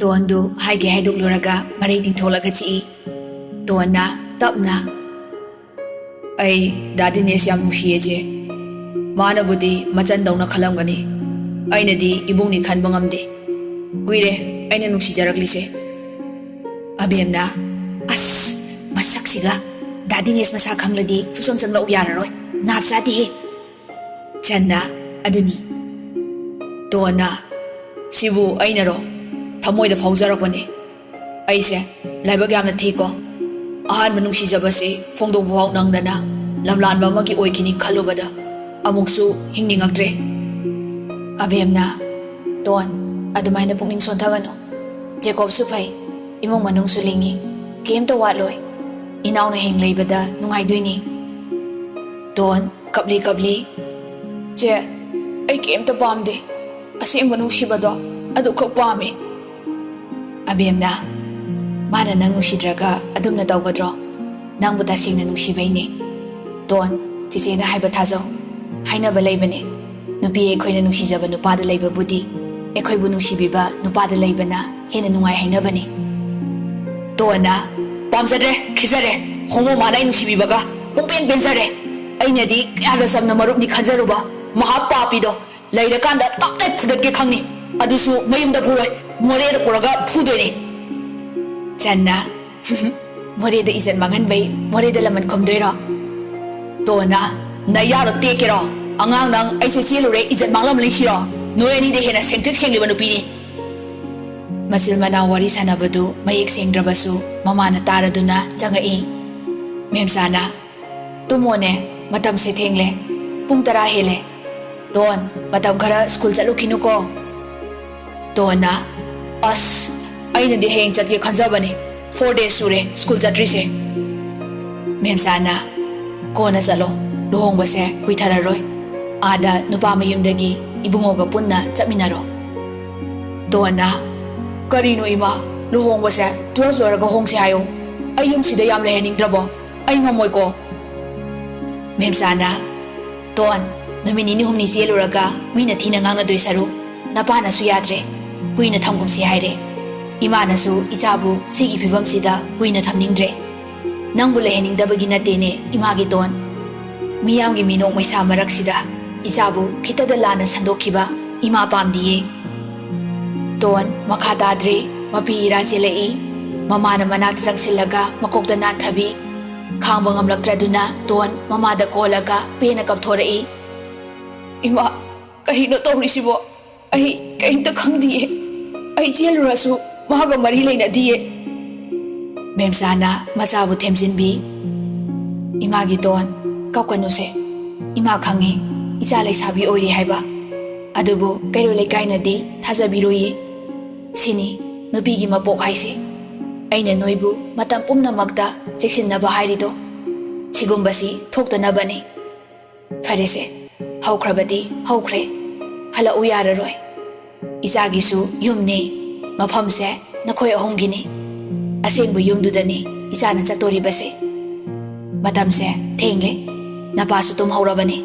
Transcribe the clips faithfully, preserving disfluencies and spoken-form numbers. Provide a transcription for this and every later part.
ꯇꯣꯟꯗꯨ ꯍꯥꯏꯒꯦ ꯍꯥꯏꯗꯣꯛꯂꯨꯔꯒ ꯃꯔꯩ ꯇꯤꯡꯊꯣꯛꯂꯒ ꯆꯤꯛꯏ꯫ ꯇꯣꯟꯅ ꯇꯞꯅ, "ꯑꯩ ꯗꯥ ꯗꯤꯅꯦꯁ ꯌꯥꯝ ꯅꯨꯡꯁꯤꯌꯦ, ꯆꯦ꯫ ꯃꯥꯅꯕꯨꯗꯤ ꯃꯆꯟꯗꯧꯅ ꯈꯜꯂꯝꯒꯅꯤ꯫ ꯑꯩꯅꯗꯤ ꯏꯕꯨꯡꯅꯤ ꯈꯟꯕ ꯉꯝꯗꯦ꯫ ꯀꯨꯏꯔꯦ ꯑꯩꯅ ꯅꯨꯡꯁꯤꯖꯔꯛꯂꯤꯁꯦ꯫" ꯑꯕꯦꯝꯅ, "ꯑꯁ, ꯃꯁꯛꯁꯤꯒ! ꯗꯥ ꯗꯤꯅꯦꯁ ꯃꯁꯥ ꯈꯪꯂꯗꯤ ꯁꯨꯆꯪ ꯆꯪꯂꯛꯎ ꯌꯥꯔꯔꯣꯏ꯫ ꯅꯥꯞ ꯆꯥꯗꯦꯍꯦ꯫" ꯆꯟꯅ, "ꯑꯗꯨꯅꯤ꯫" ꯇꯣꯟꯅ, "ꯁꯤꯕꯨ ꯑꯩꯅꯔꯣ? ꯊꯃꯣꯏꯗ ꯐꯥꯎꯖꯔꯛꯄꯅꯦ꯫ ꯑꯩꯁꯦ ꯂꯥꯏꯕꯛ ꯌꯥꯝꯅ ꯊꯤꯀꯣ꯫ ꯑꯍꯥꯟꯕ ꯅꯨꯡꯁꯤꯖꯕꯁꯤ ꯐꯣꯡꯗꯣꯛꯄ ꯐꯥꯎ ꯅꯪꯗꯅ ꯂꯝꯂꯥꯟꯕ ꯑꯃꯒꯤ ꯑꯣꯏꯈꯤꯅꯤ ꯈꯜꯂꯨꯕꯗ ꯑꯃꯨꯛꯁꯨ ꯍꯤꯡꯅꯤꯡꯉꯛꯇ꯭ꯔꯦ꯫" ꯑꯕꯦꯝꯅ, "ꯇꯣꯟ, ꯑꯗꯨꯃꯥꯏꯅ ꯄꯨꯛꯅꯤꯡ ꯁꯣꯟꯊꯒꯅꯨ꯫ ꯖꯦꯀꯣꯕꯁꯨ ꯐꯩ, ꯏꯃꯨꯡ ꯃꯅꯨꯡꯁꯨ ꯂꯤꯡꯉꯤ, ꯀꯩꯝꯇ ꯋꯥꯠꯂꯣꯏ꯫ ꯏꯅꯥꯎꯅ ꯍꯌꯦꯡ ꯂꯩꯕꯗ ꯅꯨꯡꯉꯥꯏꯗꯣꯏꯅꯤ꯫" ꯇꯣꯟ, ꯀꯞꯂꯤ ꯀꯞꯂꯤ, "ꯆꯦ, ꯑꯩ ꯀꯩꯝꯇ ꯄꯥꯝꯗꯦ꯫ ꯑꯁꯦꯡꯕ ꯅꯨꯡꯁꯤꯕꯗꯣ ꯑꯗꯨꯈꯛ ꯄꯥꯝꯃꯤ꯫" ꯑꯕꯦꯝꯅ, "ꯃꯥꯅ ꯅꯪ ꯅꯨꯡꯁꯤꯗ꯭ꯔꯒ ꯑꯗꯨꯝꯅ ꯇꯧꯒꯗ꯭ꯔꯣ? ꯅꯪꯕꯨ ꯇꯁꯦꯡꯅ ꯅꯨꯡꯁꯤꯕꯩꯅꯦ꯫ ꯇꯣꯟ, ꯆꯦꯆꯦꯅ ꯍꯥꯏꯕ ꯊꯥꯖꯧ꯫ ꯍꯥꯏꯅꯕ ꯂꯩꯕꯅꯦ, ꯅꯨꯄꯤ ꯑꯩꯈꯣꯏꯅ ꯅꯨꯡꯁꯤꯖꯕ ꯅꯨꯄꯥꯗ ꯂꯩꯕꯕꯨꯗꯤ ꯑꯩꯈꯣꯏꯕꯨ ꯅꯨꯡꯁꯤꯕꯤꯕ ꯅꯨꯄꯥꯗ ꯂꯩꯕꯅ ꯍꯦꯟꯅ ꯅꯨꯡꯉꯥꯏ ꯍꯥꯏꯅꯕꯅꯦ꯫" ꯇꯣꯟꯅ, "ꯄꯥꯝꯖꯗ꯭ꯔꯦ, ꯈꯤꯖꯔꯦ꯫ ꯍꯣꯃꯣ ꯃꯥꯅ ꯑꯩ ꯅꯨꯡꯁꯤꯕꯤꯕꯒ ꯄꯨꯡꯄꯦꯟ ꯄꯦꯟꯖꯔꯦ꯫ ꯑꯩꯅꯗꯤ ꯀꯌꯥꯗ ꯆꯝꯅ ꯃꯔꯨꯞꯅꯤ ꯈꯟꯖꯔꯨꯕ꯫ ꯃꯍꯥ ꯄꯥꯄꯤꯗꯣ꯫ ꯂꯩꯔꯀꯥꯟꯗ ꯇꯞ ꯇꯥꯏ ꯐꯨꯗꯠꯀꯦ ꯈꯪꯅꯤ꯫ ꯑꯗꯨꯁꯨ ꯃꯌꯨꯝꯗ ꯐꯨꯔꯣꯏ, ꯃꯣꯔꯦꯗ ꯄꯨꯔꯒ ꯐꯨꯗꯣꯏꯅꯤ꯫" ꯆꯟꯅ, "ꯃꯣꯔꯦꯗ ꯏꯖꯠ ꯃꯥꯡꯍꯟꯕꯩ ꯃꯣꯔꯦꯗ ꯂꯃꯟ ꯈꯨꯝꯗꯣꯏꯔꯣ?" ꯇꯣꯟꯅ, "ꯅꯌꯥꯗꯣ ꯇꯦꯛꯀꯦꯔꯣ? ꯑꯉꯥꯡ ꯅꯪ ꯑꯩꯁꯦ ꯆꯦꯜꯂꯨꯔꯦ ꯏꯖꯠ ꯃꯥꯡꯂꯝꯂꯤꯁꯤꯔꯣ? ꯅꯣꯏ ꯑꯅꯤꯗ ꯍꯦꯟꯅ ꯁꯦꯡꯇ꯭ꯔꯤꯛ ꯁꯦꯡꯂꯤꯕ ꯅꯨꯄꯤꯅꯤ꯫" ꯃꯆꯤꯜ ꯃꯅꯥꯎ ꯋꯥꯔꯤ ꯁꯥꯟꯅꯕꯗꯨ ꯃꯌꯦꯛ ꯁꯦꯡꯗ꯭ꯔꯕꯁꯨ ꯃꯃꯥꯅ ꯇꯥꯔꯗꯨꯅ ꯆꯪꯉꯛꯏ꯫ ꯃꯦꯝꯆꯥꯅ, "ꯇꯨꯝꯃꯣꯅꯦ, ꯃꯇꯝꯁꯦ ꯊꯦꯡꯂꯦ, ꯄꯨꯡ ꯇꯔꯥ ꯍꯦꯜꯂꯦ꯫ ꯇꯣꯟ, ꯃꯇꯝ ꯈꯔ ꯁ꯭ꯀꯨꯜ ꯆꯠꯂꯨꯈꯤꯅꯨꯀꯣ꯫" ꯇꯣꯟꯅ, "ꯑꯁ, ꯑꯩꯅꯗꯤ ꯍꯌꯦꯡ ꯆꯠꯀꯦ ꯈꯟꯖꯕꯅꯤ, ꯐꯣꯔ ꯗꯦꯖ ꯁꯨꯔꯦ ꯁ꯭ꯀꯨꯜ ꯆꯠꯇ꯭ꯔꯤꯁꯦ꯫" ꯃꯦꯝꯆꯥꯅ, "ꯀꯣꯟꯅ ꯆꯠꯂꯣ, ꯂꯨꯍꯣꯡꯕꯁꯦ ꯀꯨꯏꯊꯔꯔꯣꯏ꯫ ꯑꯥꯗ ꯅꯨꯄꯥ ꯃꯌꯨꯝꯗꯒꯤ ꯏꯕꯨꯡꯉꯣꯒ ꯄꯨꯟꯅ ꯆꯠꯃꯤꯟꯅꯔꯣ꯫" ꯇꯣꯟꯅ, "ꯀꯔꯤꯅꯣ ꯏꯃꯥ, ꯂꯨꯍꯣꯡꯕꯁꯦ ꯇꯨꯋꯦꯜꯐ ꯂꯣꯏꯔꯒ ꯍꯣꯡꯁꯦ ꯍꯥꯏꯌꯣ? ꯑꯩ ꯌꯨꯝꯁꯤꯗ ꯌꯥꯝ ꯂꯩꯍꯟꯅꯤꯡꯗ꯭ꯔꯕꯣ? ꯑꯩ ꯉꯝꯃꯣꯏꯀꯣ꯫" ꯃꯦꯝꯆꯥꯅ, "ꯇꯣꯟ, ꯅꯨꯃꯤꯠ ꯅꯤꯅꯤ ꯍꯨꯝꯅꯤ ꯆꯦꯜꯂꯨꯔꯒ ꯃꯤꯅ ꯊꯤꯅ ꯉꯥꯡꯅꯗꯣꯏ ꯁꯔꯨꯛ, ꯅꯄꯥꯅꯁꯨ ꯌꯥꯗ꯭ꯔꯦ, ꯀꯨꯏꯅ ꯊꯝꯒꯨꯝꯁꯤ ꯍꯥꯏꯔꯦ꯫ ꯏꯃꯥꯅꯁꯨ ꯏꯆꯥꯕꯨ ꯁꯤꯒꯤ ꯐꯤꯕꯝꯁꯤꯗ ꯀꯨꯏꯅ ꯊꯝꯅꯤꯡꯗ꯭ꯔꯦ꯫ ꯅꯪꯕꯨ ꯂꯩꯍꯟꯅꯤꯡꯗꯕꯒꯤ ꯅꯠꯇꯦꯅꯦ, ꯏꯃꯥꯒꯤ ꯇꯣꯟ꯫ ꯃꯤꯌꯥꯝꯒꯤ ꯃꯤꯅꯣꯛ ꯃꯩꯁꯥ ꯃꯔꯛꯁꯤꯗ ꯏꯆꯥꯕꯨ ꯈꯤꯇꯗ ꯂꯥꯟꯅ ꯁꯟꯗꯣꯛꯈꯤꯕ ꯏꯃꯥ ꯄꯥꯝꯗꯤꯌꯦ꯫ ꯇꯣꯟ ꯃꯈꯥ ꯇꯥꯗ꯭ꯔꯦ꯫ ꯃꯄꯤ ꯏꯔꯥ ꯆꯦꯜꯂꯛꯏ꯫ ꯃꯃꯥꯅ ꯃꯅꯥꯛꯇ ꯆꯪꯁꯤꯜꯂꯒ ꯃꯀꯣꯛꯇ ꯅꯥꯟꯊꯕꯤ꯫ ꯈꯥꯡꯕ ꯉꯝꯂꯛꯇ꯭ꯔꯗꯨꯅ ꯇꯣꯟ ꯃꯃꯥꯗ ꯀꯣꯜꯂꯒ ꯄꯦꯟꯅ ꯀꯞꯊꯣꯔꯛꯏ꯫ "ꯏꯃꯥ, ꯀꯔꯤꯅꯣ ꯇꯧꯔꯤꯁꯤꯕꯣ? ꯑꯩ ꯀꯔꯤꯝꯇ ꯈꯪꯗꯤꯌꯦ꯫ ꯑꯩ ꯆꯦꯜꯂꯨꯔꯁꯨ ꯃꯥꯒ ꯃꯔꯤ ꯂꯩꯅꯗꯤꯌꯦ꯫" ꯃꯦꯝꯆꯥꯅ ꯃꯆꯥꯕꯨ ꯊꯦꯝꯖꯤꯟꯕꯤ꯫ "ꯏꯃꯥꯒꯤ ꯇꯣꯟ, ꯀꯞꯀꯅꯨꯁꯦ꯫ ꯏꯃꯥ ꯈꯪꯉꯤ, ꯏꯆꯥ ꯂꯩꯁꯥꯕꯤ ꯑꯣꯏꯔꯤ ꯍꯥꯏꯕ꯫ ꯑꯗꯨꯕꯨ ꯀꯩꯔꯣꯜ ꯂꯩꯀꯥꯏꯅꯗꯤ ꯊꯥꯖꯕꯤꯔꯣꯏꯌꯦ꯫ ꯁꯤꯅꯤ ꯅꯨꯄꯤꯒꯤ ꯃꯄꯣꯛ ꯍꯥꯏꯁꯦ꯫ ꯑꯩꯅ ꯅꯣꯏꯕꯨ ꯃꯇꯝ ꯄꯨꯝꯅꯃꯛꯇ ꯆꯦꯛꯁꯤꯟꯅꯕ ꯍꯥꯏꯔꯤꯗꯣ꯫ ꯁꯤꯒꯨꯝꯕꯁꯤ ꯊꯣꯛꯇꯅꯕꯅꯤ꯫" "ꯐꯔꯦꯁꯦ, ꯍꯧꯈ꯭ꯔꯕꯗꯤ ꯍꯧꯈ꯭ꯔꯦ꯫ ꯍꯜꯂꯛꯎ ꯌꯥꯔꯔꯣꯏ꯫ ꯏꯆꯥꯒꯤꯁꯨ ꯌꯨꯝꯅꯤ, ꯃꯐꯝꯁꯦ ꯅꯈꯣꯏ ꯑꯍꯨꯝꯒꯤꯅꯤ꯫ ꯑꯁꯦꯡꯕ ꯌꯨꯝꯗꯨꯗꯅꯤ ꯏꯆꯥꯅ ꯆꯠꯇꯣꯔꯤꯕꯁꯦ꯫ ꯃꯇꯝꯁꯦ ꯊꯦꯡꯂꯦ꯫ ꯅꯄꯥꯁꯨ ꯇꯨꯝꯍꯧꯔꯕꯅꯤ꯫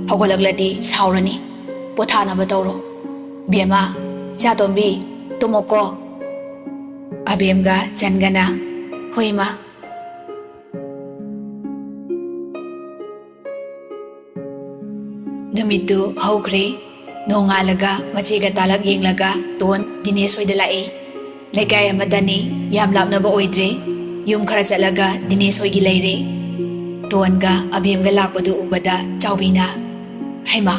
ꯍꯧꯒꯠꯂꯛꯂꯗꯤ ꯁꯥꯎꯔꯅꯤ꯫ ꯄꯣꯊꯥꯅꯕ ꯇꯧꯔꯣ꯫ ꯕꯦꯝꯃ, ꯏꯆꯥꯇꯣꯝꯕꯤ, ꯇꯨꯝꯃꯣꯀꯣ꯫" ꯑꯕꯦꯝꯒ ꯆꯟꯒꯅ, "ꯍꯣꯏ, ꯏꯃꯥ꯫" ꯅꯨꯃꯤꯠꯇꯨ ꯍꯧꯈ꯭ꯔꯦ꯫ ꯅꯣꯡꯉꯥꯜꯂꯒ ꯃꯆꯦꯒ ꯇꯥꯂꯛ ꯌꯦꯡꯂꯒ ꯇꯣꯟ ꯗꯤꯅꯦꯁ ꯍꯣꯏꯗ ꯂꯥꯛꯏ꯫ ꯂꯩꯀꯥꯏ ꯑꯃꯠꯇꯅꯤ, ꯌꯥꯝ ꯂꯥꯞꯅꯕ ꯑꯣꯏꯗ꯭ꯔꯦ꯫ ꯌꯨꯝ ꯈꯔ ꯆꯠꯂꯒ ꯗꯤꯅꯦꯁ ꯍꯣꯏꯒꯤ ꯂꯩꯔꯦ꯫ ꯇꯣꯟꯒ ꯑꯕꯦꯝꯒ ꯂꯥꯛꯄꯗꯨ ꯎꯕꯗ ꯆꯥꯎꯕꯤꯅ, "ꯍꯩꯃꯥ,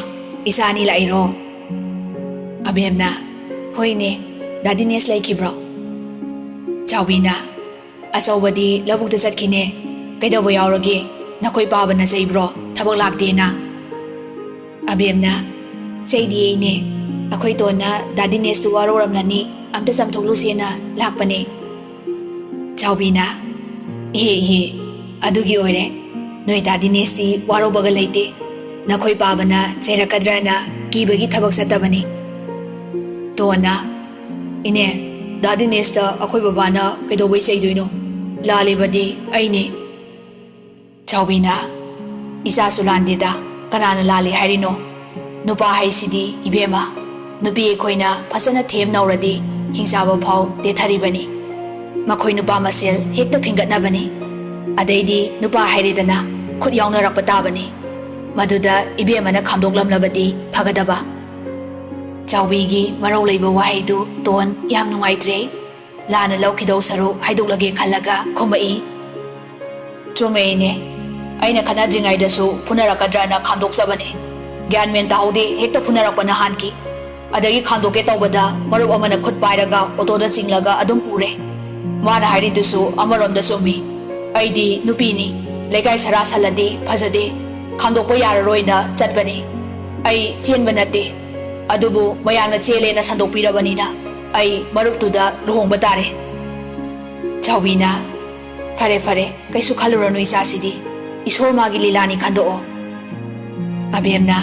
ꯏꯆꯥ ꯑꯅꯤ ꯂꯥꯛꯏꯔꯣ?" ꯑꯕꯦꯝꯅ, "ꯍꯣꯏꯅꯦ, ꯗꯥ ꯗꯤꯅꯦꯁ ꯂꯩꯈꯤꯕ꯭ꯔꯣ?" ꯆꯥꯎꯕꯤꯅ, "ꯑꯆꯧꯕꯗꯤ ꯂꯧꯕꯨꯛꯇ ꯆꯠꯈꯤꯅꯦ꯫ ꯀꯩꯗꯧꯕ ꯌꯥꯎꯔꯒꯦ? ꯅꯈꯣꯏ ꯄꯥꯕꯅ ꯆꯩꯕ꯭ꯔꯣ, ꯊꯕꯛ ꯂꯥꯛꯇꯦꯅ?" ꯑꯕꯦꯝꯅ, "ꯆꯩꯗꯤꯌꯦ ꯏꯅꯦ, ꯑꯩꯈꯣꯏ ꯇꯣꯟꯅ ꯗꯥ ꯗꯤꯅꯦꯁꯇꯨ ꯋꯥꯔꯧꯔꯝꯂꯅꯤ, ꯑꯝꯇ ꯆꯥꯝꯊꯣꯛꯂꯨꯁꯦꯅ ꯂꯥꯛꯄꯅꯦ꯫" ꯆꯥꯎꯕꯤꯅ, "ꯏꯍꯦ ꯏꯍꯦ, ꯑꯗꯨꯒꯤ ꯑꯣꯏꯔꯦ꯫ ꯅꯣꯏ ꯗꯥ ꯗꯤꯅꯦꯁꯇꯤ ꯋꯥꯔꯧꯕꯒ ꯂꯩꯇꯦ꯫ ꯅꯈꯣꯏ ꯄꯥꯕꯅ ꯆꯩꯔꯛꯀꯗ꯭ꯔꯅ ꯀꯤꯕꯒꯤ ꯊꯕꯛ ꯆꯠꯇꯕꯅꯤ꯫" ꯇꯣꯟꯅ, "ꯏꯅꯦ, ꯗꯥ ꯗꯤꯅꯦꯁꯇ ꯑꯩꯈꯣꯏ ꯕꯕꯥꯅ ꯀꯩꯗꯧꯕꯩ ꯆꯩꯗꯣꯏꯅꯣ? ꯂꯥꯜꯂꯤꯕꯗꯤ ꯑꯩꯅꯤ꯫" ꯆꯥꯎꯕꯤꯅ, "ꯏꯆꯥꯁꯨ ꯂꯥꯟꯗꯦꯗ, ꯀꯅꯥꯅ ꯂꯥꯜꯂꯤ ꯍꯥꯏꯔꯤꯅꯣ? ꯅꯨꯄꯥ ꯍꯥꯏꯁꯤꯗꯤ ꯏꯕꯦꯝꯃ, ꯅꯨꯄꯤ ꯑꯩꯈꯣꯏꯅ ꯐꯖꯅ ꯊꯦꯝ ꯅꯧꯔꯗꯤ ꯍꯤꯡꯆꯥꯕ ꯐꯥꯎ ꯇꯦꯊꯔꯤꯕꯅꯤ꯫ ꯃꯈꯣꯏ ꯅꯨꯄꯥ ꯃꯁꯦꯜ ꯍꯦꯛꯇ ꯐꯤꯡꯒꯠꯅꯕꯅꯤ꯫ ꯑꯗꯩꯗꯤ ꯅꯨꯄꯥ ꯍꯥꯏꯔꯦꯗꯅ, ꯈꯨꯠ ꯌꯥꯎꯅꯔꯛꯄ ꯇꯥꯕꯅꯤ꯫ ꯃꯗꯨꯗ ꯏꯕꯦꯝꯃꯅ ꯈꯥꯝꯗꯣꯛꯂꯝꯂꯕꯗꯤ ꯐꯒꯗꯕ꯫ ꯆꯥꯎꯕꯤꯒꯤ ꯃꯔꯧ ꯂꯩꯕ ꯋꯥꯍꯩꯗꯨ ꯇꯣꯟ ꯌꯥꯝ ꯅꯨꯡꯉꯥꯏꯇ꯭ꯔꯦ꯫ ꯂꯥꯟꯅ ꯂꯧꯈꯤꯗꯧ ꯁꯔꯨꯛ ꯍꯥꯏꯗꯣꯛꯂꯒꯦ ꯈꯜꯂꯒ ꯈꯨꯝꯃꯛꯏ꯫ "ꯆꯨꯝꯃꯦ ꯏꯅꯦ, ꯑꯩꯅ ꯈꯠꯅꯗ꯭ꯔꯤꯉꯩꯗꯁꯨ ꯐꯨꯅꯔꯛꯀꯗ꯭ꯔꯅ ꯈꯥꯝꯗꯣꯛꯆꯕꯅꯦ꯫ ꯒ꯭ꯌꯥꯟ ꯃꯦꯟ ꯇꯥꯍꯧꯗꯦ, ꯍꯦꯛꯇ ꯐꯨꯅꯔꯛꯄꯅ ꯍꯥꯟꯈꯤ꯫ ꯑꯗꯒꯤ ꯈꯥꯝꯗꯣꯛꯀꯦ ꯇꯧꯕꯗ ꯃꯔꯨꯞ ꯑꯃꯅ ꯈꯨꯠ ꯄꯥꯏꯔꯒ ꯑꯣꯇꯣꯗ ꯆꯤꯡꯂꯒ ꯑꯗꯨꯝ ꯄꯨꯔꯦ꯫ ꯃꯥꯅ ꯍꯥꯏꯔꯤꯗꯨꯁꯨ ꯑꯃꯔꯣꯝꯗ ꯆꯨꯝꯃꯤ꯫ ꯑꯩꯗꯤ ꯅꯨꯄꯤꯅꯤ, ꯂꯩꯀꯥꯏ ꯁꯔꯥ ꯁꯜꯂꯗꯤ ꯐꯖꯗꯦ, ꯈꯥꯝꯗꯣꯛꯄ ꯌꯥꯔꯔꯣꯏꯅ ꯆꯠꯄꯅꯤ꯫ ꯑꯩ ꯆꯦꯟꯕ ꯅꯠꯇꯦ, ꯑꯗꯨꯕꯨ ꯃꯌꯥꯝꯅ ꯆꯦꯜꯂꯦꯅ ꯁꯟꯗꯣꯛꯄꯤꯔꯕꯅꯤꯅ ꯑꯩ ꯃꯔꯨꯞꯇꯨꯗ ꯂꯨꯍꯣꯡꯕ ꯇꯥꯔꯦ꯫" ꯆꯥꯎꯕꯤꯅ, "ꯐꯔꯦ, ꯐꯔꯦ, ꯀꯩꯁꯨ ꯈꯜꯂꯨꯔꯅꯨ ꯏꯆꯥꯁꯤꯗꯤ꯫ ꯏꯁꯣꯔ ꯃꯥꯒꯤ ꯂꯤꯂꯥꯅꯤ ꯈꯟꯗꯣꯛꯑꯣ꯫" ꯑꯕꯦꯝꯅ,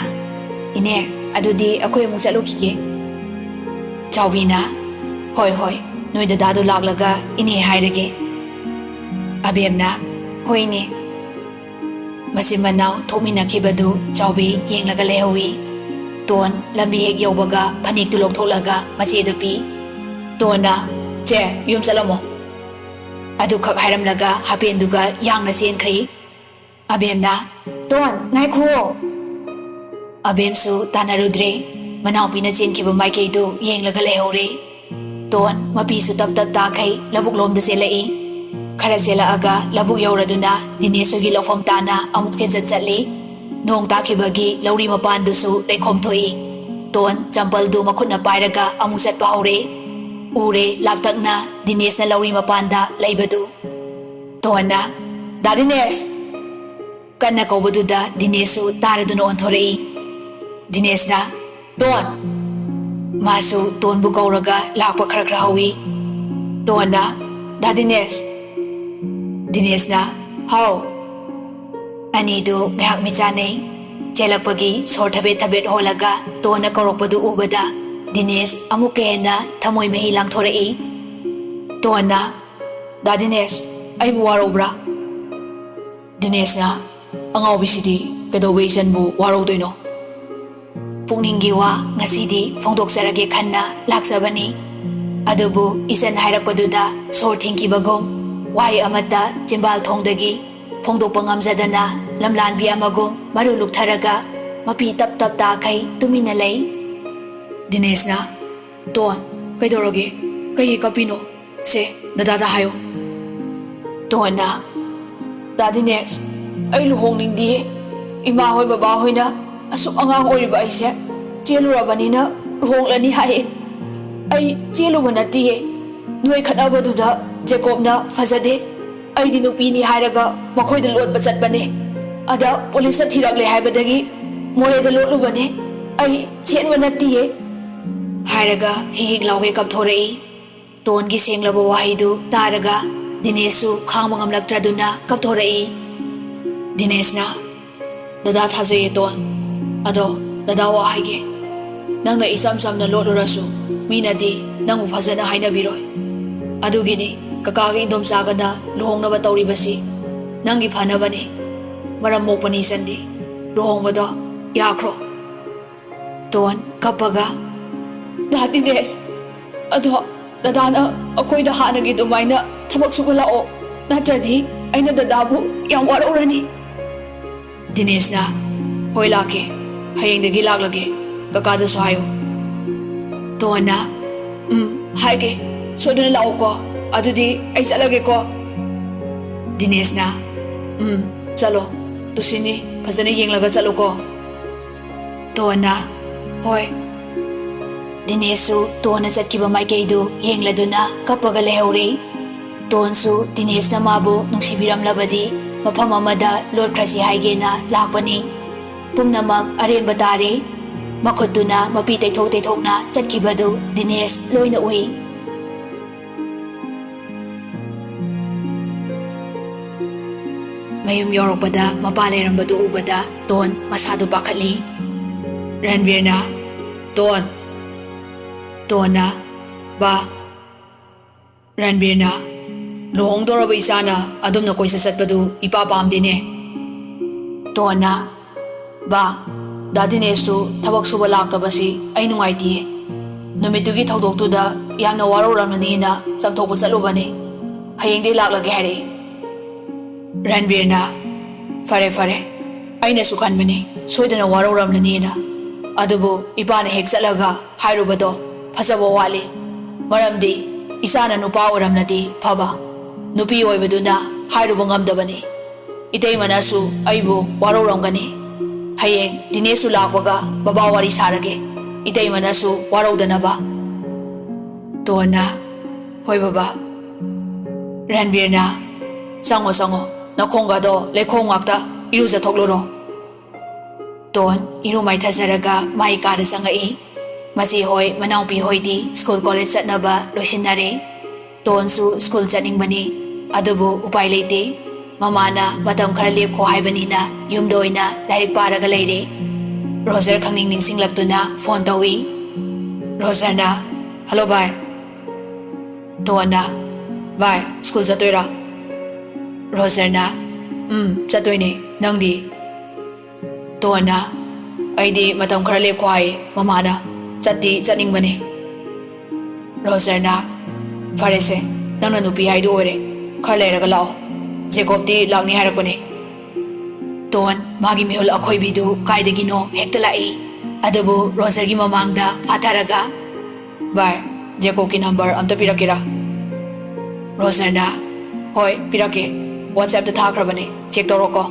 "ꯏꯅꯦ, ꯑꯗꯨꯗꯤ ꯑꯩꯈꯣꯏ ꯑꯃꯨꯛ ꯆꯠꯂꯨꯈꯤꯒꯦ꯫" ꯆꯥꯎꯕꯤꯅ, "ꯍꯣꯏ, ꯍꯣꯏ, ꯅꯣꯏ ꯗꯗꯥꯗꯣ ꯂꯥꯛꯂꯒ ꯏꯅꯦ ꯍꯥꯏꯔꯒꯦ꯫" ꯑꯕꯦꯝꯅ, "ꯍꯣꯏ ꯏꯅꯦ꯫" ꯃꯆꯤꯟ ꯃꯅꯥꯎ ꯊꯣꯛꯃꯤꯟꯅꯈꯤꯕꯗꯨ ꯆꯥꯎꯕꯤ ꯌꯦꯡꯂꯒ ꯂꯩꯍꯧꯏ꯫ ꯇꯣꯟ ꯂꯝꯕꯤ ꯍꯦꯛ ꯌꯧꯕꯒ ꯐꯅꯦꯛꯇꯨ ꯂꯧꯊꯣꯛꯂꯒ ꯃꯆꯦꯗ ꯄꯤ꯫ ꯇꯣꯟꯅ, "ꯆꯦ, ꯌꯨꯝ ꯆꯠꯂꯝꯃꯣ꯫" ꯑꯗꯨꯈꯛ ꯍꯥꯏꯔꯝꯂꯒ ꯍꯥꯄꯦꯟꯗꯨꯒ ꯌꯥꯡꯅ ꯆꯦꯟꯈ꯭ꯔꯦ꯫ ꯑꯕꯦꯝꯅ, "ꯇꯣꯟ, ꯉꯥꯏꯈꯨꯑꯣ!" ꯑꯕꯦꯝꯁꯨ ꯇꯥꯟꯅꯔꯨꯗ꯭ꯔꯦ꯫ ꯃꯅꯥꯎꯄꯤꯅ ꯆꯦꯟꯈꯤꯕ ꯃꯥꯏꯀꯩꯗꯨ ꯌꯦꯡꯂꯒ ꯂꯩꯍꯧꯔꯦ꯫ ꯇꯣꯟ ꯃꯄꯤꯁꯨ ꯇꯞ ꯇꯞ ꯇꯥꯈꯩ ꯂꯧꯕꯨꯛ ꯂꯣꯝꯗ ꯆꯦꯜꯂꯛꯏ꯫ ꯈꯔ ꯆꯦꯜꯂꯛꯑꯒ ꯂꯧꯕꯨꯛ ꯌꯧꯔꯗꯨꯅ ꯗꯤꯅꯦꯁ ꯍꯣꯏꯒꯤ ꯂꯧꯐꯝ ꯇꯥꯅ ꯑꯃꯨꯛ ꯆꯦꯟꯆꯠ ꯆꯠꯂꯤ꯫ ꯅꯣꯡ ꯇꯥꯈꯤꯕꯒꯤ ꯂꯧꯔꯤ ꯃꯄꯥꯟꯗꯨꯁꯨ ꯂꯩꯈꯣꯝ ꯊꯣꯛꯏ꯫ ꯇꯣꯟ ꯆꯝꯄꯜꯗꯨ ꯃꯈꯨꯠꯅ ꯄꯥꯏꯔꯒ ꯑꯃꯨꯛ ꯆꯠꯄ ꯍꯧꯔꯦ꯫ ꯎꯔꯦ, ꯂꯥꯞꯇꯛꯅ ꯗꯤꯅꯦꯁꯅ ꯂꯧꯔꯤ ꯃꯄꯥꯟꯗ ꯂꯩꯕꯗꯨ꯫ ꯇꯣꯟꯅ, "ꯗꯥ ꯗꯤꯅꯦꯁ!" ꯀꯟꯅ ꯀꯧꯕꯗꯨꯗ ꯗꯤꯅꯦꯁꯁꯨ ꯇꯥꯔꯗꯨꯅ ꯑꯣꯟꯊꯣꯔꯛꯏ꯫ ꯗꯤꯅꯦꯁꯅ, "ꯇꯣꯟ!" ꯃꯥꯁꯨ ꯇꯣꯟꯕꯨ ꯀꯧꯔꯒ ꯂꯥꯛꯄ ꯈꯔ ꯈꯔ ꯍꯧꯏ꯫ ꯇꯣꯟꯅ, "ꯗꯥ ꯗꯤꯅꯦꯁ!" ꯗꯤꯅꯦꯁꯅ, "ꯍꯥꯎ!" ꯑꯅꯤꯗꯨ ꯉꯥꯏꯍꯥꯛ ꯃꯤꯠ ꯆꯥꯟꯅꯩ꯫ ꯆꯦꯜꯂꯛꯄꯒꯤ ꯁꯣꯔ ꯊꯕꯦꯠ ꯊꯕꯦꯠ ꯍꯣꯜꯂꯒ ꯇꯣꯟꯅ ꯀꯧꯔꯛꯄꯗꯨ ꯎꯕꯗ ꯗꯤꯅꯦꯁ ꯑꯃꯨꯛꯀ ꯍꯦꯟꯅ ꯊꯃꯣꯏ ꯃꯍꯤ ꯂꯥꯡꯊꯣꯔꯛꯏ꯫ ꯇꯣꯟꯅ, "ꯗꯥ ꯗꯤꯅꯦꯁ, ꯑꯩꯕꯨ ꯋꯥꯔꯧꯕ꯭ꯔꯥ?" ꯗꯤꯅꯦꯁꯅ, "ꯑꯉꯥꯎꯕꯤꯁꯤꯗꯤ ꯀꯩꯗꯧꯕ ꯏꯆꯟꯕꯨ ꯋꯥꯔꯧꯗꯣꯏꯅꯣ?" ꯄꯨꯛꯅꯤꯡꯒꯤ ꯋꯥ ꯉꯁꯤꯗꯤ ꯐꯣꯡꯗꯣꯛꯆꯔꯒꯦ ꯈꯟꯅ ꯂꯥꯛꯆꯕꯅꯤ꯫ ꯑꯗꯨꯕꯨ ꯏꯆꯟ ꯍꯥꯏꯔꯛꯄꯗꯨꯗ ꯁꯣꯔ ꯊꯤꯡꯈꯤꯕꯒꯨꯝ, ꯋꯥꯍꯩ ꯑꯃꯠꯇ ꯆꯤꯝꯕꯥꯜ ꯊꯣꯡꯗꯒꯤ ꯐꯣꯡꯗꯣꯛꯄ ꯉꯝꯖꯗꯅ, ꯂꯝꯂꯥꯟꯕꯤ ꯑꯃꯒꯨꯝ ꯃꯔꯨ ꯂꯨꯛꯊꯔꯒ ꯃꯄꯤ ꯇꯞ ꯇꯞ ꯇꯥꯈꯩ ꯇꯨꯃꯤꯟꯅ ꯂꯩ꯫ ꯗꯤꯅꯦꯁꯅ, "ꯇꯣꯟ, ꯀꯩꯗꯧꯔꯒꯦ? ꯀꯩꯒꯤ ꯀꯞꯄꯤꯅꯣ? ꯁꯦ, ꯗꯗꯥꯗ ꯍꯥꯏꯌꯣ꯫" ꯇꯣꯟꯅ, "ꯗꯥ ꯗꯤꯅꯦꯁ, ꯑꯩ ꯂꯨꯍꯣꯡꯅꯤꯡꯗꯤꯌꯦ꯫ ꯏꯃꯥ ꯍꯣꯏ ꯕꯕꯥ ꯍꯣꯏꯅ ꯑꯁꯨꯛ ꯑꯉꯥꯡ ꯑꯣꯏꯔꯤꯕ ꯑꯩꯁꯦ ꯆꯦꯜꯂꯨꯔꯕꯅꯤꯅ ꯂꯨꯍꯣꯡꯂꯅꯤ ꯍꯥꯏꯌꯦ꯫ ꯑꯩ ꯆꯦꯜꯂꯨꯕ ꯅꯠꯇꯤꯌꯦ꯫ ꯅꯣꯏ ꯈꯠꯅꯕꯗꯨꯗ ꯖꯦꯀꯣꯕꯅ ꯐꯖꯗꯦ, ꯑꯩꯗꯤ ꯅꯨꯄꯤꯅꯤ ꯍꯥꯏꯔꯒ ꯃꯈꯣꯏꯗ ꯂꯣꯠꯄ ꯆꯠꯄꯅꯦ꯫ ꯑꯗ ꯄꯨꯂꯤꯁꯅ ꯊꯤꯔꯛꯂꯦ ꯍꯥꯏꯕꯗꯒꯤ ꯃꯣꯔꯦꯗ ꯂꯣꯠꯂꯨꯕꯅꯦ꯫ ꯑꯩ ꯆꯦꯟꯕ ꯅꯠꯇꯤꯌꯦ꯫" ꯍꯥꯏꯔꯒ ꯍꯤꯛ ꯍꯤꯛ ꯂꯥꯎꯒꯩ ꯀꯞꯊꯣꯔꯛꯏ꯫ ꯇꯣꯟꯒꯤ ꯁꯦꯡꯂꯕ ꯋꯥꯍꯩꯗꯨ ꯇꯥꯔꯒ ꯗꯤꯅꯦꯁꯁꯨ ꯈꯥꯡꯕ ꯉꯝꯂꯛꯇ꯭ꯔꯗꯨꯅ ꯀꯞꯊꯣꯔꯛꯏ꯫ ꯗꯤꯅꯦꯁꯅ, "ꯗꯗꯥ ꯊꯥꯖꯩꯌꯦ ꯇꯣꯟ꯫ ꯑꯗꯣ ꯗꯗꯥ ꯋꯥ ꯍꯥꯏꯒꯦ꯫ ꯅꯪꯅ ꯏꯆꯝ ꯆꯝꯅ ꯂꯣꯠꯂꯨꯔꯁꯨ ꯃꯤꯅꯗꯤ ꯅꯪꯕꯨ ꯐꯖꯅ ꯍꯥꯏꯅꯕꯤꯔꯣꯏ꯫ ꯑꯗꯨꯒꯤꯅꯤ ꯀꯀꯥꯒ ꯏꯟꯗꯣꯝꯆꯥꯒꯅ ꯂꯨꯍꯣꯡꯅꯕ ꯇꯧꯔꯤꯕꯁꯤ꯫ ꯅꯪꯒꯤ ꯐꯅꯕꯅꯤ꯫ ꯃꯔꯝ ꯃꯣꯛꯄꯅꯤ ꯏꯆꯟꯗꯤ꯫ ꯂꯨꯍꯣꯡꯕꯗꯣ ꯌꯥꯈ꯭ꯔꯣ꯫" ꯇꯣꯟ ꯀꯞꯄꯒ, "ꯗꯥ ꯗꯤꯅꯦꯁ, ꯑꯗꯣ ꯗꯗꯥꯅ ꯑꯩꯈꯣꯏꯗ ꯍꯥꯟꯅꯒꯤ ꯑꯗꯨꯃꯥꯏꯅ ꯊꯕꯛ ꯁꯨꯍꯜꯂꯛꯑꯣ, ꯅꯠꯇ꯭ꯔꯗꯤ ꯑꯩꯅ ꯗꯗꯥꯕꯨ ꯌꯥꯝ ꯋꯥꯔꯧꯔꯅꯤ꯫" ꯗꯤꯅꯦꯁꯅ, "ꯍꯣꯏ ꯂꯥꯛꯀꯦ, ꯍꯌꯦꯡꯗꯒꯤ ꯂꯥꯛꯂꯒꯦ, ꯀꯀꯥꯗꯁꯨ ꯍꯥꯏꯌꯨ꯫" ꯇꯣꯟꯅ, "ꯎꯝ, ꯍꯥꯏꯒꯦ, ꯁꯣꯏꯗꯅ ꯂꯥꯛꯎꯀꯣ, ꯑꯗꯨꯗꯤ ꯑꯩ ꯆꯠꯂꯒꯦꯀꯣ꯫" ꯗꯤꯅꯦꯁꯅ, "ꯎꯝ, ꯆꯠꯂꯣ, ꯇꯨꯁꯤꯟꯅꯤ, ꯐꯖꯅ ꯌꯦꯡꯂꯒ ꯆꯠꯂꯨꯀꯣ꯫" ꯇꯣꯟꯅ, "ꯍꯣꯏ꯫" ꯗꯤꯅꯦꯁꯁꯨ ꯇꯣꯟꯅ ꯆꯠꯈꯤꯕ ꯃꯥꯏꯀꯩꯗꯨ ꯌꯦꯡꯂꯗꯨꯅ ꯀꯞꯄꯒ ꯂꯩꯍꯧꯔꯦ꯫ ꯇꯣꯟꯁꯨ ꯗꯤꯅꯦꯁꯅ ꯃꯥꯕꯨ ꯅꯨꯡꯁꯤꯕꯤꯔꯝꯂꯕꯗꯤ ꯃꯐꯝ ꯑꯃꯗ ꯂꯣꯠꯈ꯭ꯔꯁꯤ ꯍꯥꯏꯒꯦꯅ ꯂꯥꯛꯄꯅꯤ꯫ ꯄꯨꯝꯅꯃꯛ ꯑꯔꯦꯝꯕ ꯇꯥꯔꯦ꯫ ꯃꯈꯨꯠꯇꯨꯅ ꯃꯄꯤ ꯇꯩꯊꯣꯛ ꯇꯩꯊꯣꯛꯅ ꯆꯠꯈꯤꯕꯗꯨ ꯗꯤꯅꯦꯁ ꯂꯣꯏꯅ ꯎꯏ꯫ ꯃꯌꯨꯝ ꯌꯧꯔꯛꯄꯗ ꯃꯄꯥ ꯂꯩꯔꯝꯕꯗꯨ ꯎꯕꯗ ꯇꯣꯟ ꯃꯁꯥꯗꯨ ꯄꯥꯈꯠꯂꯤ꯫ ꯔꯟꯕꯤꯔꯅ, "ꯇꯣꯟ!" ꯇꯣꯟꯅ, "ꯕꯥ꯫" ꯔꯟꯕꯤꯔꯅ, "ꯂꯨꯍꯣꯡꯗꯧꯔꯕ ꯏꯆꯥꯅ ꯑꯗꯨꯝꯅ ꯀꯣꯏꯆꯠ ꯆꯠꯄꯗꯨ ꯏꯄꯥ ꯄꯥꯝꯗꯦꯅꯦ꯫" ꯇꯣꯟꯅ, "ꯕꯥ, ꯗꯥ ꯗꯤꯅꯦꯁꯇꯨ ꯊꯕꯛ ꯁꯨꯕ ꯂꯥꯛꯇꯕꯁꯤ ꯑꯩ ꯅꯨꯡꯉꯥꯏꯇꯤꯌꯦ꯫ ꯅꯨꯃꯤꯠꯇꯨꯒꯤ ꯊꯧꯗꯣꯛꯇꯨꯗ ꯌꯥꯝꯅ ꯋꯥꯔꯧꯔꯝꯂꯅꯤꯅ ꯆꯝꯊꯣꯛꯄ ꯆꯠꯂꯨꯕꯅꯤ꯫ ꯍꯌꯦꯡꯗꯩ ꯂꯥꯛꯂꯒꯦ ꯍꯥꯏꯔꯛꯏ꯫ ꯔꯟꯕꯤꯔꯅ, "ꯐꯔꯦ, ꯐꯔꯦ꯫ ꯑꯩꯅꯁꯨ ꯈꯟꯕꯅꯤ, ꯁꯣꯏꯗꯅ ꯋꯥꯔꯧꯔꯝꯂꯅꯤꯅ꯫ ꯑꯗꯨꯕꯨ ꯏꯄꯥꯅ ꯍꯦꯛ ꯆꯠꯂꯒ ꯍꯥꯏꯔꯨꯕꯗꯣ ꯐꯖꯕ ꯋꯥꯠꯂꯤ꯫ ꯃꯔꯝꯗꯤ ꯏꯆꯥꯅ ꯅꯨꯄꯥ ꯑꯣꯏꯔꯝꯂꯗꯤ ꯐꯕ꯫ ꯅꯨꯄꯤ ꯑꯣꯏꯕꯗꯨꯅ ꯍꯥꯏꯔꯨꯕ ꯉꯝꯗꯕꯅꯤ꯫ ꯏꯇꯩꯃꯅꯁꯨ ꯑꯩꯕꯨ ꯋꯥꯔꯧꯔꯝꯒꯅꯤ꯫ ꯍꯌꯦꯡ ꯗꯤꯅꯦꯁꯁꯨ ꯂꯥꯛꯄꯒ ꯕꯕꯥ ꯋꯥꯔꯤ ꯁꯥꯔꯒꯦ꯫ ꯏꯇꯩꯃꯅꯁꯨ ꯋꯥꯔꯧꯗꯅꯕ꯫" ꯇꯣꯟꯅ, "ꯍꯣꯏ ꯕꯕꯥ꯫" ꯔꯟꯕꯤꯔꯅ, "ꯆꯪꯉꯣ, ꯆꯪꯉꯣ꯫ ꯅꯈꯣꯡꯒꯗꯣ ꯂꯩꯈꯣꯝ ꯉꯥꯛꯇ ꯏꯔꯨꯖꯊꯣꯛꯂꯨꯔꯣ꯫" ꯇꯣꯟ ꯏꯔꯨ ꯃꯥꯏꯊꯖꯔꯒ ꯃꯥꯏ ꯀꯥꯗ ꯆꯪꯉꯛꯏ꯫ ꯃꯆꯦ ꯍꯣꯏ, ꯃꯅꯥꯎꯄꯤ ꯍꯣꯏꯗꯤ ꯁ꯭ꯀꯨꯜ ꯀꯣꯂꯦꯖ ꯆꯠꯅꯕ ꯂꯣꯏꯁꯤꯟꯅꯔꯦ꯫ ꯇꯣꯟꯁꯨ ꯁ꯭ꯀꯨꯜ ꯆꯠꯅꯤꯡꯕꯅꯤ, ꯑꯗꯨꯕꯨ ꯎꯄꯥꯏ ꯂꯩꯇꯦ꯫ ꯃꯃꯥꯅ ꯃꯇꯝ ꯈꯔ ꯂꯦꯞꯈꯣ ꯍꯥꯏꯕꯅꯤꯅ ꯌꯨꯝꯗ ꯑꯣꯏꯅ ꯂꯥꯏꯔꯤꯛ ꯄꯥꯔꯒ ꯂꯩꯔꯦ꯫ ꯔꯣꯖꯔ ꯈꯪꯅꯤꯡ ꯅꯤꯡꯁꯤꯡꯂꯛꯇꯨꯅ ꯐꯣꯟ ꯇꯧꯏ꯫ ꯔꯣꯖꯔꯅ, "ꯍꯜꯂꯣ ꯚꯥꯏ꯫" ꯇꯣꯟꯅ, "ꯚꯥꯏ, ꯁ꯭ꯀꯨꯜ ꯆꯠꯇꯣꯏꯔꯥ?" ꯔꯣꯖꯔꯅ, "ꯎꯝ, ꯆꯠꯇꯣꯏꯅꯦ꯫ ꯅꯪꯗꯤ?" ꯇꯣꯟꯅ, "ꯑꯩꯗꯤ ꯃꯇꯝ ꯈꯔ ꯂꯦꯞꯈꯣ ꯍꯥꯏꯌꯦ ꯃꯃꯥꯅ꯫ ꯆꯠꯇꯤ ꯆꯠꯅꯤꯡꯕꯅꯦ꯫" ꯔꯣꯖꯔꯅ, "ꯐꯔꯦꯁꯦ, ꯅꯪꯅ ꯅꯨꯄꯤ ꯍꯥꯏꯗꯨ ꯑꯣꯏꯔꯦ꯫ ꯈꯔ ꯂꯩꯔꯒ ꯂꯥꯛꯑꯣ꯫ ꯖꯦꯀꯣꯕꯇꯤ ꯂꯥꯛꯅꯤ ꯍꯥꯏꯔꯛꯄꯅꯦ꯫" ꯇꯣꯟ ꯃꯥꯒꯤ ꯃꯤꯍꯨꯜ ꯑꯈꯣꯏꯕꯤꯗꯨ ꯀꯥꯏꯗꯒꯤꯅꯣ ꯍꯦꯛꯇ ꯂꯥꯛꯏ꯫ ꯑꯗꯨꯕꯨ ꯔꯣꯖꯔꯒꯤ ꯃꯃꯥꯡꯗ ꯐꯥꯊꯔꯒ, "ꯚꯥꯏ, ꯖꯦꯀꯣꯕꯀꯤ ꯅꯝꯕꯔ ꯑꯝꯇ ꯄꯤꯔꯛꯀꯦꯔꯥ?" ꯔꯣꯖꯔꯅ, "ꯍꯣꯏ, ꯄꯤꯔꯛꯀꯦ꯫ WhatsAppꯇ ꯊꯥꯈ꯭ꯔꯕꯅꯦ, ꯆꯦꯛ ꯇꯧꯔꯣꯀꯣ꯫"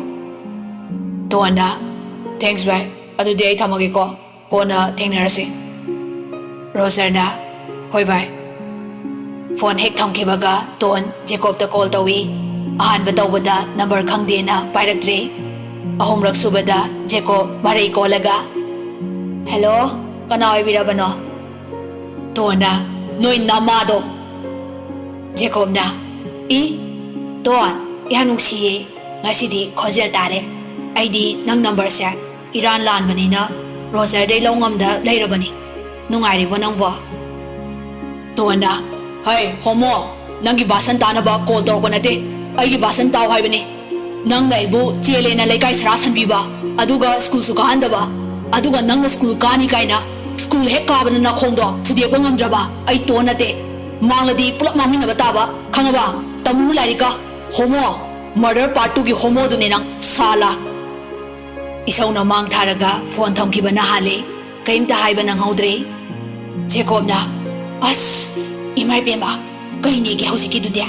ꯇꯣꯟꯅ, "ꯊꯦꯡꯛꯁ ꯚꯥꯏ, ꯑꯗꯨꯗꯤ ꯑꯩ ꯊꯝꯃꯒꯦꯀꯣ, ꯀꯣꯟꯅ ꯊꯦꯡꯅꯔꯁꯤ꯫" ꯔꯣꯖꯔꯅ, "ꯍꯣꯏ ꯚꯥꯏ꯫" ꯐꯣꯟ ꯍꯦꯛ ꯊꯝꯈꯤꯕꯒ ꯇꯣꯟ ꯖꯦꯀꯣꯕꯇ ꯀꯣꯜ ꯇꯧꯏ꯫ ꯑꯍꯥꯟꯕ ꯇꯧꯕꯗ ꯅꯝꯕꯔ ꯈꯪꯗꯦꯅ ꯄꯥꯏꯔꯛꯇ꯭ꯔꯦ꯫ ꯑꯍꯨꯝꯔꯛ ꯁꯨꯕꯗ ꯖꯦꯀꯣꯕ ꯃꯔꯩ ꯀꯣꯜꯂꯒ, "ꯍꯦꯜꯂꯣ, ꯀꯅꯥ ꯑꯣꯏꯕꯤꯔꯕꯅꯣ?" ꯇꯣꯟꯅ, "ꯅꯣꯏ ꯅꯃꯥꯗꯣ!" ꯖꯦꯀꯣꯕꯅ, "ꯏ, ꯇꯣꯟ, ꯌꯥꯝ ꯅꯨꯡꯁꯤꯌꯦ꯫ ꯉꯁꯤꯗꯤ ꯈꯣꯟꯖꯦꯜ ꯇꯥꯔꯦ꯫ ꯑꯩꯗꯤ ꯅꯪ ꯅꯝꯕꯔꯁꯦ ꯏꯔꯥꯟ ꯂꯥꯟꯕꯅꯤꯅ ꯔꯣꯖꯔꯗꯩ ꯂꯧ ꯉꯝꯗ ꯂꯩꯔꯕꯅꯤ꯫ ꯅꯨꯡꯉꯥꯏꯔꯤꯕꯣ ꯅꯪꯕꯣ?" ꯇꯣꯟꯅ, "ꯍꯩ, ꯍꯣꯃꯣ, ꯅꯪꯒꯤ ꯚꯥꯁꯟ ꯇꯥꯅꯕ ꯀꯣꯜ ꯇꯧꯔꯛꯄ ꯅꯠꯇꯦ꯫ ꯑꯩꯒꯤ ꯚꯥꯁꯟ ꯇꯥꯎ ꯍꯥꯏꯕꯅꯤ꯫ ꯅꯪꯅ ꯑꯩꯕꯨ ꯆꯦꯜꯂꯦꯅ ꯂꯩꯀꯥꯏ ꯁꯔꯥ ꯁꯟꯕꯤꯕ, ꯑꯗꯨꯒ ꯁ꯭ꯀꯨꯜꯁꯨ ꯀꯥꯍꯟꯗꯕ, ꯑꯗꯨꯒ ꯅꯪꯅ ꯁ꯭ꯀꯨꯜ ꯀꯥꯅꯤ ꯀꯥꯏꯅ ꯁ꯭ꯀꯨꯜ ꯍꯦꯛ ꯀꯥꯕꯗ ꯅꯈꯣꯡꯗꯣ ꯊꯨꯗꯦꯛꯄ ꯉꯝꯗ꯭ꯔꯕ ꯑꯩ ꯇꯣꯟ ꯅꯠꯇꯦ꯫ ꯃꯥꯡꯂꯗꯤ ꯄꯨꯂꯞ ꯃꯥꯡꯃꯤꯟꯅꯕ ꯇꯥꯕ, ꯈꯪꯉꯕ? ꯇꯝꯃꯨ ꯂꯥꯏꯔꯤꯛꯀ꯫ ꯍꯣꯃꯣ꯫ Murder part two ꯒꯤ ꯍꯣꯃꯣꯗꯨꯅꯦ ꯅꯪ, ꯁꯥꯂꯥ꯫ ꯏꯁꯧꯅ ꯃꯥꯡ ꯊꯥꯔꯒ ꯐꯣꯟ ꯊꯝꯈꯤꯕꯅ ꯍꯥꯜꯂꯦ꯫ ꯀꯔꯤꯝꯇ ꯍꯥꯏꯕ ꯅꯪꯍꯧꯗ꯭ꯔꯦ꯫ ꯖꯦꯀꯣꯕꯅ, "ꯑꯁ, ꯏꯃꯥ ꯏꯕꯦꯝꯃ, ꯀꯩꯅꯦꯒꯦ ꯍꯧꯖꯤꯛꯀꯤꯗꯨꯗꯤ?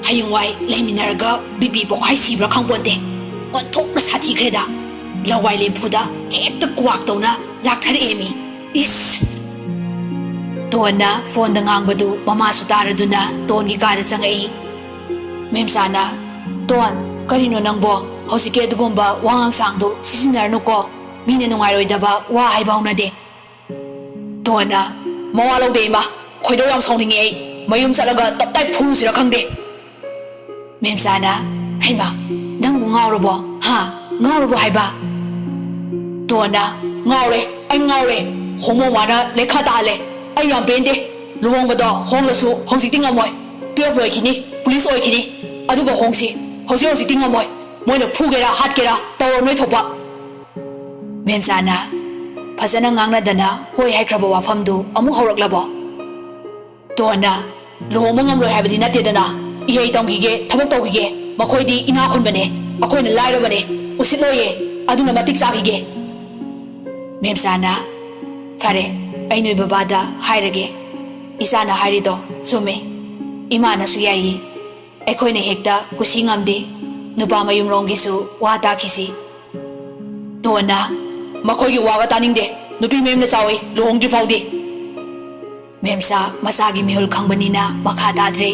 ꯍꯌꯦꯡꯋꯥꯏ ꯂꯩꯃꯤꯟꯅꯔꯒ ꯕꯤꯄꯤ ꯄꯣꯛꯈꯥꯏ ꯁꯤꯕ꯭ꯔꯥ ꯈꯪꯄꯣꯟꯇꯦ꯫ ꯑꯣꯟꯊꯣꯛꯅ ꯁꯥꯊꯤꯈ꯭ꯔꯦꯗ꯫ ꯂꯋꯥꯏ ꯂꯦꯝꯐꯨꯗ ꯍꯦꯛꯇ ꯀ꯭ꯋꯥꯛꯇꯧꯅ ꯂꯥꯛꯊꯔꯛꯑꯦꯃꯤ꯫ ꯏꯁ!" ꯇꯣꯟꯅ ꯐꯣꯟꯗ ꯉꯥꯡꯕꯗꯨ ꯃꯃꯥꯁꯨ ꯇꯥꯔꯗꯨꯅ ꯇꯣꯟꯒꯤ ꯀꯥꯗ ꯆꯪꯉꯛꯏ꯫ ꯃꯦꯝꯆꯥꯅ, "ꯇꯣꯟ, ꯀꯔꯤꯅꯣ ꯅꯪꯕꯣ? ꯍꯧꯖꯤꯛꯀꯤ ꯑꯗꯨꯒꯨꯝꯕ ꯋꯥꯉꯥꯡ ꯁꯥꯉꯥꯡꯗꯨ ꯁꯤꯖꯤꯟꯅꯔꯅꯨꯀꯣ꯫ ꯃꯤꯅ ꯅꯨꯡꯉꯥꯏꯔꯣꯏꯗꯕ ꯋꯥ ꯍꯥꯏꯕ ꯍꯧꯅꯗꯦ꯫" ꯇꯣꯟꯅ, "ꯃꯋꯥ ꯂꯧꯗꯦ ꯏꯃꯥ, ꯈꯣꯏꯗꯧ ꯌꯥꯝ ꯁꯥꯎꯅꯤꯡꯉꯦ ꯑꯩ꯫ ꯃꯌꯨꯝ ꯆꯠꯂꯒ ꯇꯞꯇꯥꯏ ꯐꯨꯁꯤꯔ ꯈꯪꯗꯦ꯫" ꯃꯦꯝꯆꯥꯅ, "ꯍꯩꯃꯥ, ꯅꯪꯕꯨ ꯉꯥꯎꯔꯕꯣ? ꯍꯥ? ꯉꯥꯎꯔꯕꯣ ꯍꯥꯏꯕ?" ꯇꯣꯟꯅ, "ꯉꯥꯎꯔꯦ, ꯑꯩ ꯉꯥꯎꯔꯦ꯫ ꯍꯣꯃꯣ ꯃꯥꯅ ꯂꯩꯈꯥ ꯇꯥꯍꯜꯂꯦ꯫ ꯑꯩ ꯌꯥꯝ ꯄꯦꯟꯗꯦ꯫ ꯂꯨꯍꯣꯡꯕꯗꯣ ꯍꯣꯡꯂꯁꯨ ꯍꯧꯖꯤꯛꯇꯤ ꯉꯝꯃꯣꯏ꯫ ꯇꯨꯌꯦꯜꯐ ꯂꯣꯏꯈꯤꯅꯤ, ꯄꯨꯂꯤꯁ ꯑꯣꯏꯈꯤꯅꯤ꯫ ꯑꯗꯨꯒ ꯍꯣꯡꯁꯤ꯫ ꯍꯧꯖꯤꯛ ꯍꯧꯖꯤꯛꯇꯤ ꯉꯝꯃꯣꯏ꯫ ꯃꯣꯏꯅ ꯐꯨꯒꯦꯔꯥ, ꯍꯥꯠꯀꯦꯔꯥ, ꯇꯧꯔꯣ ꯅꯣꯏ ꯊꯣꯛꯄ꯫" ꯃꯦꯝꯆꯥꯅ, "ꯐꯖꯅ ꯉꯥꯡꯅꯗꯅ ꯍꯣꯏ ꯍꯥꯏꯈ꯭ꯔꯕ ꯋꯥꯐꯝꯗꯨ ꯑꯃꯨꯛ ꯍꯧꯔꯛꯂꯕꯣ?" ꯇꯣꯟꯅ, "ꯂꯨꯍꯣꯡꯕ ꯉꯝꯂꯣꯏ ꯍꯥꯏꯕꯗꯤ ꯅꯠꯇꯦꯗꯅ꯫ ꯏꯍꯩ ꯇꯝꯈꯤꯒꯦ, ꯊꯕꯛ ꯇꯧꯈꯤꯒꯦ꯫ ꯃꯈꯣꯏꯗꯤ ꯏꯅꯥꯛ ꯈꯨꯟꯕꯅꯦ, ꯑꯩꯈꯣꯏꯅ ꯂꯥꯏꯔꯕꯅꯦ꯫ ꯎꯁꯤꯠꯂꯣꯏꯌꯦ꯫ ꯑꯗꯨꯅ ꯃꯇꯤꯛ ꯆꯥꯈꯤꯒꯦ꯫" ꯃꯦꯝꯆꯥꯅ, "ꯐꯔꯦ, ꯑꯩ ꯅꯣꯏ ꯕꯕꯥꯗ ꯍꯥꯏꯔꯒꯦ꯫ ꯏꯆꯥꯅ ꯍꯥꯏꯔꯤꯗꯣ ꯆꯨꯝꯃꯦ꯫ ꯏꯃꯥꯅꯁꯨ ꯌꯥꯏꯌꯦ꯫ ꯑꯩꯈꯣꯏꯅ ꯍꯦꯛꯇ ꯀꯨꯁꯤ ꯉꯝꯗꯦ꯫ ꯅꯨꯄꯥ ꯃꯌꯨꯝꯔꯣꯝꯒꯤꯁꯨ ꯋꯥ ꯇꯥꯈꯤꯁꯤ꯫" ꯇꯣꯟꯅ, "ꯃꯈꯣꯏꯒꯤ ꯋꯥꯒ ꯇꯥꯅꯤꯡꯗꯦ꯫ ꯅꯨꯄꯤ ꯃꯌꯨꯝꯗ ꯆꯥꯎꯏ, ꯂꯨꯍꯣꯡꯗ꯭ꯔꯤ ꯐꯥꯎꯗꯤ꯫" ꯃꯦꯝꯆꯥ ꯃꯆꯥꯒꯤ ꯃꯤꯍꯨꯜ ꯈꯪꯕꯅꯤꯅ ꯃꯈꯥ ꯇꯥꯗ꯭ꯔꯦ꯫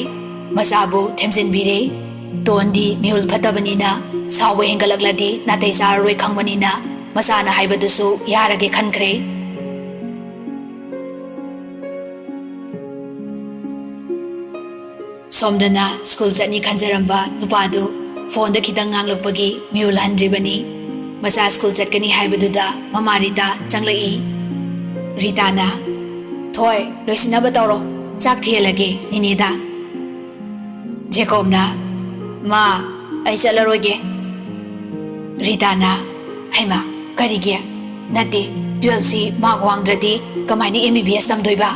ꯃꯆꯥꯕꯨ ꯊꯦꯝꯖꯤꯟꯕꯤꯔꯦ꯫ ꯇꯣꯟꯗꯤ ꯃꯤꯍꯨꯜ ꯐꯠꯇꯕꯅꯤꯅ ꯁꯥꯎꯕ ꯍꯦꯟꯒꯠꯂꯛꯂꯗꯤ ꯅꯥꯇꯩ ꯆꯥꯔꯔꯣꯏ ꯈꯪꯕꯅꯤꯅ ꯃꯆꯥꯅ ꯍꯥꯏꯕꯗꯨꯁꯨ ꯌꯥꯔꯒꯦ ꯈꯟꯈ꯭ꯔꯦ꯫ ꯁꯣꯝꯗꯅ ꯁ꯭ꯀꯨꯜ ꯆꯠꯅꯤ ꯈꯟꯖꯔꯝꯕ ꯅꯨꯄꯥꯗꯨ ꯐꯣꯟꯗ ꯈꯤꯇꯪ ꯉꯥꯡꯂꯛꯄꯒꯤ ꯃꯤꯍꯨꯜ ꯍꯟꯗ꯭ꯔꯤꯕꯅꯤ꯫ ꯃꯆꯥ ꯁ꯭ꯀꯨꯜ ꯆꯠꯀꯅꯤ ꯍꯥꯏꯕꯗꯨꯗ ꯃꯃꯥ ꯔꯤꯇꯥ ꯆꯪꯂꯛꯏ꯫ ꯔꯤꯇꯥꯅ, "ꯊꯣꯏ, ꯂꯣꯏꯁꯤꯟꯅꯕ ꯇꯧꯔꯣ, ꯆꯥꯛ ꯊꯤꯍꯜꯂꯒꯦ ꯅꯦꯅꯦꯗ꯫" ꯖꯦꯀꯣꯕꯅ, "ꯃꯥ, ꯑꯩ ꯆꯠꯂꯔꯣꯏꯒꯦ꯫" ꯔꯤꯇꯥꯅ, "ꯍꯩꯃꯥ, ꯀꯔꯤꯒꯤ?" ꯅꯠꯇꯦ, ꯇꯨꯋꯦꯜꯐꯁꯤ ꯃꯥꯔꯛ ꯋꯥꯡꯗ꯭ꯔꯗꯤ ꯀꯃꯥꯏꯅ ꯑꯦꯝ ꯕꯤ ꯕꯤ ꯑꯦꯁ ꯇꯝꯗꯣꯏꯕ?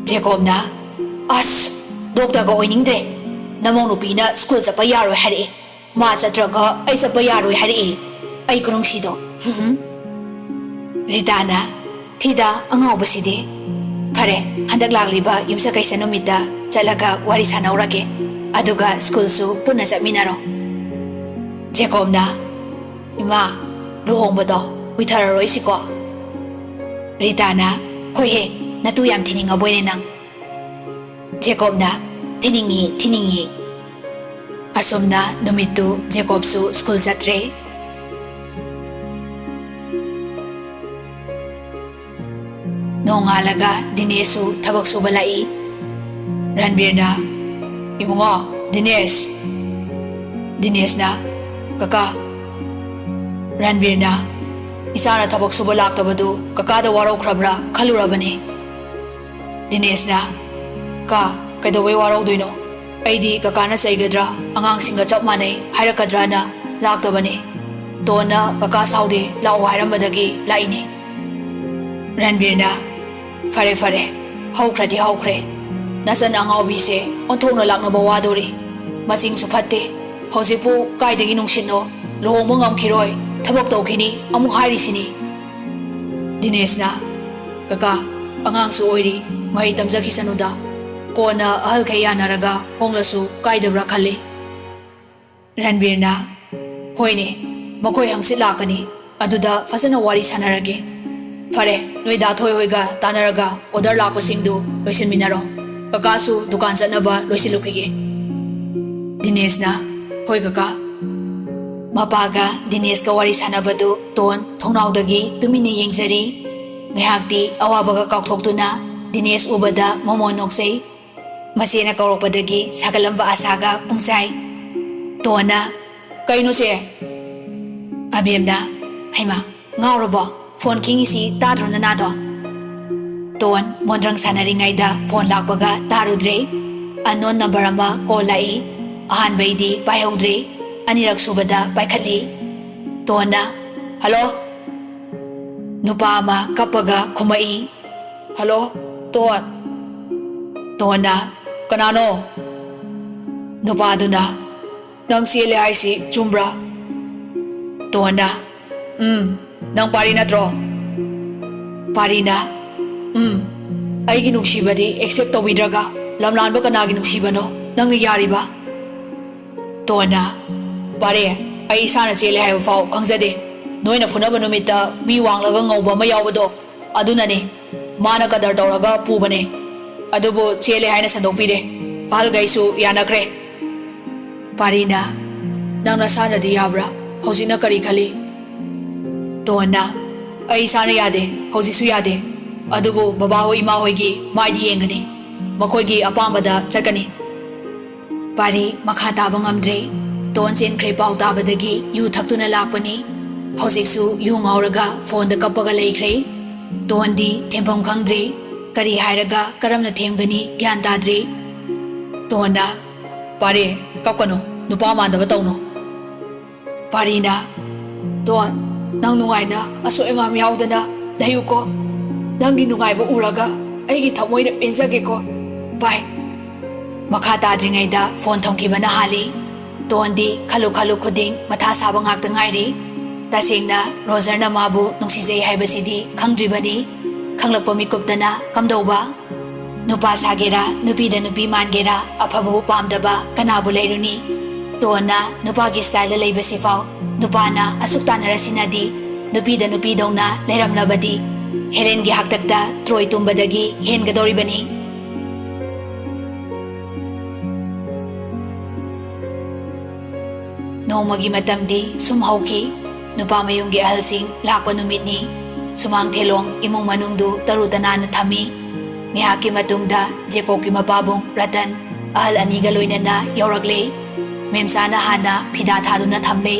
ꯖꯦꯀꯣꯕꯅ, "ꯑꯁ, ꯗꯣꯛꯇꯔꯒ ꯑꯣꯏꯅꯤꯡꯗ꯭ꯔꯦ꯫ ꯅꯃꯧ ꯅꯨꯄꯤꯅ ꯁ꯭ꯀꯨꯜ ꯆꯠꯄ ꯌꯥꯔꯣꯏ ꯍꯥꯏꯔꯛꯑꯦ꯫ ꯃꯥ ꯆꯠꯇ꯭ꯔꯒ ꯑꯩ ꯆꯠꯄ ꯌꯥꯔꯣꯏ ꯍꯥꯏꯔꯛꯑꯦ꯫ ꯑꯩ ꯈꯨꯅꯨꯡꯁꯤꯗꯣ꯫" ꯔꯤꯇꯥꯅ, "ꯊꯤꯗ ꯑꯉꯥꯎꯕꯁꯤꯗꯤ꯫ ꯐꯔꯦ, ꯍꯟꯗꯛ ꯂꯥꯛꯂꯤꯕ ꯌꯨꯝꯁꯀꯩꯁ ꯅꯨꯃꯤꯠꯇ ꯆꯠꯂꯒ ꯋꯥꯔꯤ ꯁꯥꯟꯅꯧꯔꯒꯦ꯫ ꯑꯗꯨꯒ ꯁ꯭ꯀꯨꯜꯁꯨ ꯄꯨꯟꯅ ꯆꯠꯃꯤꯟꯅꯔꯣ꯫" ꯖꯦꯀꯣꯕꯅ, "ꯏꯃꯥ, ꯂꯨꯍꯣꯡꯕꯗꯣ ꯀꯨꯏꯊꯔꯔꯣꯏꯁꯤꯀꯣ?" ꯔꯤꯇꯥꯅ, "ꯍꯣꯏꯍꯦ, ꯅꯇꯨ ꯌꯥꯝ ꯊꯤꯅꯤꯡꯉꯕꯣꯏꯅꯦ ꯅꯪ?" ꯖꯦꯀꯣꯕꯅ, "ꯊꯤꯅꯤꯡꯉꯤ, ꯊꯤꯅꯤꯡꯉꯤ꯫" ꯑꯁꯨꯝꯅ ꯅꯨꯃꯤꯠꯇꯨ ꯖꯦꯀꯣꯕꯁꯨ ꯁ꯭ꯀꯨꯜ ꯆꯠꯇ꯭ꯔꯦ꯫ ꯅꯣꯡꯉꯥꯜꯂꯒ ꯗꯤꯅꯦꯁꯁꯨ ꯊꯕꯛ ꯁꯨꯕ ꯂꯥꯛꯏ꯫ ꯔꯟꯕꯤꯔꯅ, "ꯏꯕꯨꯡꯉꯣ, ꯗꯤꯅꯦꯁ꯫" ꯗꯤꯅꯦꯁꯅ, "ꯀꯀꯥ꯫" ꯔꯟꯕꯤꯔꯅ, "ꯏꯆꯥꯅ ꯊꯕꯛ ꯁꯨꯕ ꯂꯥꯛꯇꯕꯗꯨ ꯀꯀꯥꯗ ꯋꯥꯔꯧꯈ꯭ꯔꯕ꯭ꯔꯥ ꯈꯜꯂꯨꯔꯕꯅꯤ꯫" ꯗꯤꯅꯦꯁꯅ, "ꯀꯥ, ꯀꯩꯗꯧꯕꯩ ꯋꯥꯔꯧꯗꯣꯏꯅꯣ? ꯑꯩꯗꯤ ꯀꯀꯥꯅ ꯆꯩꯒꯗ꯭ꯔꯥ, ꯑꯉꯥꯡꯁꯤꯡꯒ ꯆꯞ ꯃꯥꯟꯅꯩ ꯍꯥꯏꯔꯛꯀꯗ꯭ꯔꯥꯅ ꯂꯥꯛꯇꯕꯅꯤ꯫ ꯇꯣꯟꯅ ꯀꯀꯥ ꯁꯥꯎꯗꯦ ꯂꯥꯛꯑꯣ ꯍꯥꯏꯔꯝꯕꯗꯒꯤ ꯂꯥꯛꯏꯅꯤ꯫" ꯔꯟꯕꯤꯔꯅ, "ꯐꯔꯦ, ꯐꯔꯦ, ꯍꯧꯈ꯭ꯔꯗꯤ ꯍꯧꯈ꯭ꯔꯦ꯫ ꯅꯆꯟ ꯑꯉꯥꯎꯕꯤꯁꯦ ꯑꯣꯟꯊꯣꯛꯅ ꯂꯥꯛꯅꯕ ꯋꯥꯗꯣꯔꯤ꯫ ꯃꯆꯤꯡꯁꯨ ꯐꯠꯇꯦ꯫ ꯍꯧꯖꯤꯛꯄꯨ ꯀꯥꯏꯗꯒꯤ ꯅꯨꯡꯁꯤꯠꯅꯣ? ꯂꯨꯍꯣꯡꯕ ꯉꯝꯈꯤꯔꯣꯏ, ꯊꯕꯛ ꯇꯧꯈꯤꯅꯤ ꯑꯃꯨꯛ ꯍꯥꯏꯔꯤꯁꯤꯅꯤ꯫" ꯗꯤꯅꯦꯁꯅ, "ꯀꯀꯥ, ꯑꯉꯥꯡꯁꯨ ꯑꯣꯏꯔꯤ, ꯃꯍꯩ ꯇꯝꯖꯈꯤꯁꯅꯨꯗ꯫ ꯀꯣꯟꯅ ꯑꯍꯜꯈꯩ ꯌꯥꯅꯔꯒ ꯍꯣꯡꯂꯁꯨ ꯀꯥꯏꯗꯕ꯭ꯔꯥ ꯈꯜꯂꯤ꯫" ꯔꯟꯕꯤꯔꯅ, "ꯍꯣꯏꯅꯦ, ꯃꯈꯣꯏ ꯍꯪꯆꯤꯠ ꯂꯥꯛꯀꯅꯤ, ꯑꯗꯨꯗ ꯐꯖꯅ ꯋꯥꯔꯤ ꯁꯥꯟꯅꯔꯒꯦ꯫ ꯐꯔꯦ, ꯅꯣꯏ ꯗꯥ ꯊꯣꯏ ꯍꯣꯏꯒ ꯇꯥꯟꯅꯔꯒ ꯑꯣꯔꯗꯔ ꯂꯥꯛꯄꯁꯤꯡꯗꯨ ꯂꯣꯏꯁꯤꯟꯃꯤꯟꯅꯔꯣ꯫ ꯀꯀꯥꯁꯨ ꯗꯨꯀꯥꯟ ꯆꯠꯅꯕ ꯂꯣꯏꯁꯤꯜꯂꯨꯈꯤꯒꯦ꯫" ꯗꯤꯅꯦꯁꯅ, "ꯍꯣꯏ ꯀꯀꯥ꯫" ꯃꯄꯥꯒ ꯗꯤꯅꯦꯁꯀ ꯋꯥꯔꯤ ꯁꯥꯟꯅꯕꯗꯨ ꯇꯣꯟ ꯊꯣꯡꯅꯥꯎꯗꯒꯤ ꯇꯨꯃꯤꯟꯅ ꯌꯦꯡꯖꯔꯤ꯫ ꯉꯥꯏꯍꯥꯛꯇꯤ ꯑꯋꯥꯕꯒ ꯀꯥꯎꯊꯣꯛꯇꯨꯅ ꯗꯤꯅꯦꯁ ꯎꯕꯗ ꯃꯃꯣꯟ ꯅꯣꯛꯆꯩ꯫ ꯃꯆꯦꯅ ꯀꯧꯔꯛꯄꯗꯒꯤ ꯁꯥꯒꯠꯂꯝꯕ ꯑꯁꯥꯒ ꯄꯨꯡꯆꯥꯏ꯫ ꯇꯣꯟꯅ, "ꯀꯩꯅꯣ ꯁꯦ?" ꯑꯕꯦꯝꯅ, "ꯍꯩꯃꯥ, ꯉꯥꯎꯔꯕꯣ? ꯐꯣꯟ ꯈꯤꯡꯉꯤꯁꯤ ꯇꯥꯗ꯭ꯔꯣ ꯅꯅꯥꯗꯣ?" ꯇꯣꯟ ꯃꯣꯟꯗ꯭ꯔꯪ ꯁꯥꯟꯅꯔꯤꯉꯩꯗ ꯐꯣꯟ ꯂꯥꯛꯄꯒ ꯇꯥꯔꯨꯗ꯭ꯔꯦ꯫ ꯑꯟꯅꯣꯟ ꯅꯝꯕꯔ ꯑꯃ ꯀꯣꯜ ꯂꯥꯛꯏ꯫ ꯑꯍꯥꯟꯕꯩꯗꯤ ꯄꯥꯏꯍꯧꯗ꯭ꯔꯦ꯫ ꯑꯅꯤꯔꯛ ꯁꯨꯕꯗ ꯄꯥꯏꯈꯠꯂꯤ꯫ ꯇꯣꯟꯅ, "ꯍꯜꯂꯣ?" ꯅꯨꯄꯥ ꯑꯃ ꯀꯞꯄꯒ ꯈꯨꯝꯃꯛꯏ꯫ "Hello, tone?" ꯇꯣꯟꯅ, "ꯀꯅꯥꯅꯣ?" ꯅꯨꯄꯥꯗꯨꯅ, "ꯅꯪ ꯆꯦꯜꯂꯦ ꯍꯥꯏꯁꯤ ꯆꯨꯝꯕ꯭ꯔꯥ?" ꯇꯣꯟꯅ, "ꯎꯝ, ꯅꯪ ꯄꯥꯔꯤ ꯅꯠꯇ꯭ꯔꯣ?" ꯄꯥꯔꯤꯅ, "ꯎꯝ, ꯑꯩꯒꯤ ꯅꯨꯡꯁꯤꯕꯗꯤ ꯑꯦꯛꯁꯦꯞ ꯇꯧꯕꯤꯗ꯭ꯔꯒ ꯂꯝꯂꯥꯟꯕ ꯀꯅꯥꯒꯤ ꯅꯨꯡꯁꯤꯕꯅꯣ ꯅꯪꯅ ꯌꯥꯔꯤꯕ?" ꯇꯣꯟꯅ, "ꯄꯥꯔꯦ, ꯑꯩ ꯏꯁꯥꯅ ꯆꯦꯜꯂꯦ ꯍꯥꯏꯕ ꯐꯥꯎ ꯈꯪꯖꯗꯦ꯫ ꯅꯣꯏꯅ ꯐꯨꯅꯕ ꯅꯨꯃꯤꯠꯇ ꯃꯤ ꯋꯥꯡꯂꯒ ꯉꯧꯕ ꯑꯃ ꯌꯥꯎꯕꯗꯣ, ꯑꯗꯨꯅꯅꯤ꯫ ꯃꯥꯅ ꯀꯗꯔ ꯇꯧꯔꯒ ꯄꯨꯕꯅꯦ꯫ ꯑꯗꯨꯕꯨ ꯆꯦꯜꯂꯦ ꯍꯥꯏꯅ ꯁꯟꯗꯣꯛꯄꯤꯔꯦ꯫ ꯑꯍꯜꯈꯩꯁꯨ ꯌꯥꯅꯈ꯭ꯔꯦ꯫" ꯄꯥꯔꯤꯅ, "ꯅꯪ ꯅꯁꯥꯅꯗꯤ ꯌꯥꯕ꯭ꯔꯥ? ꯍꯧꯖꯤꯛꯅ ꯀꯔꯤ ꯈꯜꯂꯤ?" ꯇꯣꯟꯅ, "ꯑꯩ ꯏꯁꯥꯅ ꯌꯥꯗꯦ, ꯍꯧꯖꯤꯛꯁꯨ ꯌꯥꯗꯦ꯫ ꯑꯗꯨꯕꯨ ꯕꯕꯥꯍꯣꯏ ꯏꯃꯥꯍꯣꯏꯒꯤ ꯃꯥꯏꯗꯤ ꯌꯦꯡꯒꯅꯤ꯫ ꯃꯈꯣꯏꯒꯤ ꯑꯄꯥꯝꯕꯗ ꯆꯠꯀꯅꯤ꯫" ꯄꯥꯔꯤ ꯃꯈꯥ ꯇꯥꯕ ꯉꯝꯗ꯭ꯔꯦ꯫ ꯇꯣꯟ ꯆꯦꯟꯈ꯭ꯔꯦ ꯄꯥꯎ ꯇꯥꯕꯗꯒꯤ ꯌꯨ ꯊꯛꯇꯨꯅ ꯂꯥꯛꯄꯅꯤ꯫ ꯍꯧꯖꯤꯛꯁꯨ ꯌꯨ ꯉꯥꯎꯔꯒ ꯐꯣꯟꯗ ꯀꯞꯄꯒ ꯂꯩꯈ꯭ꯔꯦ꯫ ꯇꯣꯟꯗꯤ ꯊꯦꯝꯐꯝ ꯈꯪꯗ꯭ꯔꯦ꯫ ꯀꯔꯤ ꯍꯥꯏꯔꯒ ꯀꯔꯝꯅ ꯊꯦꯝꯒꯅꯤ ꯒ꯭ꯌꯥꯟ ꯇꯥꯗ꯭ꯔꯦ꯫ ꯇꯣꯟꯅ, "ꯄꯥꯔꯦ, ꯀꯞꯀꯅꯨ, ꯅꯨꯄꯥ ꯃꯥꯟꯗꯕ ꯇꯧꯅꯨ꯫" ꯄꯥꯔꯤꯅ, "ꯇꯣꯟ, ꯅꯪ ꯅꯨꯡꯉꯥꯏꯅ ꯑꯁꯣꯏ ꯑꯉꯥꯝ ꯌꯥꯎꯗꯅ ꯂꯩꯌꯨꯀꯣ꯫ ꯅꯪꯒꯤ ꯅꯨꯡꯉꯥꯏꯕ ꯎꯔꯒ ꯑꯩꯒꯤ ꯊꯃꯣꯏꯅ ꯄꯦꯟꯖꯒꯦꯀꯣ꯫ ꯕꯥꯏ꯫" ꯃꯈꯥ ꯇꯥꯗ꯭ꯔꯤꯉꯩꯗ ꯐꯣꯟ ꯊꯝꯈꯤꯕꯅ ꯍꯥꯜꯂꯤ꯫ ꯇꯣꯟꯗꯤ ꯈꯜꯂꯨ ꯈꯜꯂꯨ ꯈꯨꯗꯤꯡ ꯃꯊꯥ ꯁꯥꯕ ꯉꯥꯛꯇ ꯉꯥꯏꯔꯤ꯫ ꯇꯁꯦꯡꯅ ꯔꯣꯖꯔꯅ ꯃꯥꯕꯨ ꯅꯨꯡꯁꯤꯖꯩ ꯍꯥꯏꯕꯁꯤꯗꯤ ꯈꯪꯗ꯭ꯔꯤꯕꯅꯤ꯫ ꯈꯪꯂꯛꯄ ꯃꯤꯀꯨꯞꯇꯅ ꯀꯝꯗꯧꯕ? ꯅꯨꯄꯥ ꯁꯥꯒꯦꯔꯥ, ꯅꯨꯄꯤꯗ ꯅꯨꯄꯤ ꯃꯥꯟꯒꯦꯔꯥ, ꯑꯐꯕꯕꯨ ꯄꯥꯝꯗꯕ ꯀꯅꯥꯕꯨ ꯂꯩꯔꯨꯅꯤ? ꯇꯣꯟꯅ ꯅꯨꯄꯥꯒꯤ ꯁ꯭ꯇꯥꯏꯜꯗ ꯂꯩꯕꯁꯤꯐꯥꯎ ꯅꯨꯄꯥꯅ ꯑꯁꯨꯛ ꯇꯥꯟꯅꯔꯁꯤꯅꯗꯤ, ꯅꯨꯄꯤꯗ ꯅꯨꯄꯤꯗꯧꯅ ꯂꯩꯔꯝꯂꯕꯗꯤ ꯍꯦꯂꯦꯟꯒꯤ ꯍꯥꯛꯇꯛꯇ ꯇ꯭ꯔꯣꯏ ꯇꯨꯝꯕꯗꯒꯤ ꯍꯦꯟꯒꯗꯧꯔꯤꯕꯅꯤ꯫ ꯅꯣꯡꯃꯒꯤ ꯃꯇꯝꯗꯤ ꯁꯨꯝ ꯍꯧꯈꯤ꯫ ꯅꯨꯄꯥ ꯃꯌꯨꯝꯒꯤ ꯑꯍꯜꯁꯤꯡ ꯂꯥꯛꯄ ꯅꯨꯃꯤꯠꯅꯤ꯫ ꯁꯨꯃꯥꯡ ꯊꯦꯂꯣꯡ ꯏꯃꯨꯡ ꯃꯅꯨꯡꯗꯨ ꯇꯔꯨ ꯇꯅꯥꯟꯅ ꯊꯝꯃꯤ꯫ ꯉꯥꯏꯍꯥꯛꯀꯤ ꯃꯇꯨꯡꯗ ꯖꯦꯀꯣꯕꯀꯤ ꯃꯄꯥꯕꯨꯡ ꯔꯇꯟ ꯑꯍꯜ ꯑꯅꯤꯒ ꯂꯣꯏꯅꯅ ꯌꯧꯔꯛꯂꯦ꯫ ꯃꯦꯝꯆꯥꯅ ꯍꯥꯟꯅ ꯐꯤꯗꯥ ꯊꯥꯗꯨꯅ ꯊꯝꯂꯦ꯫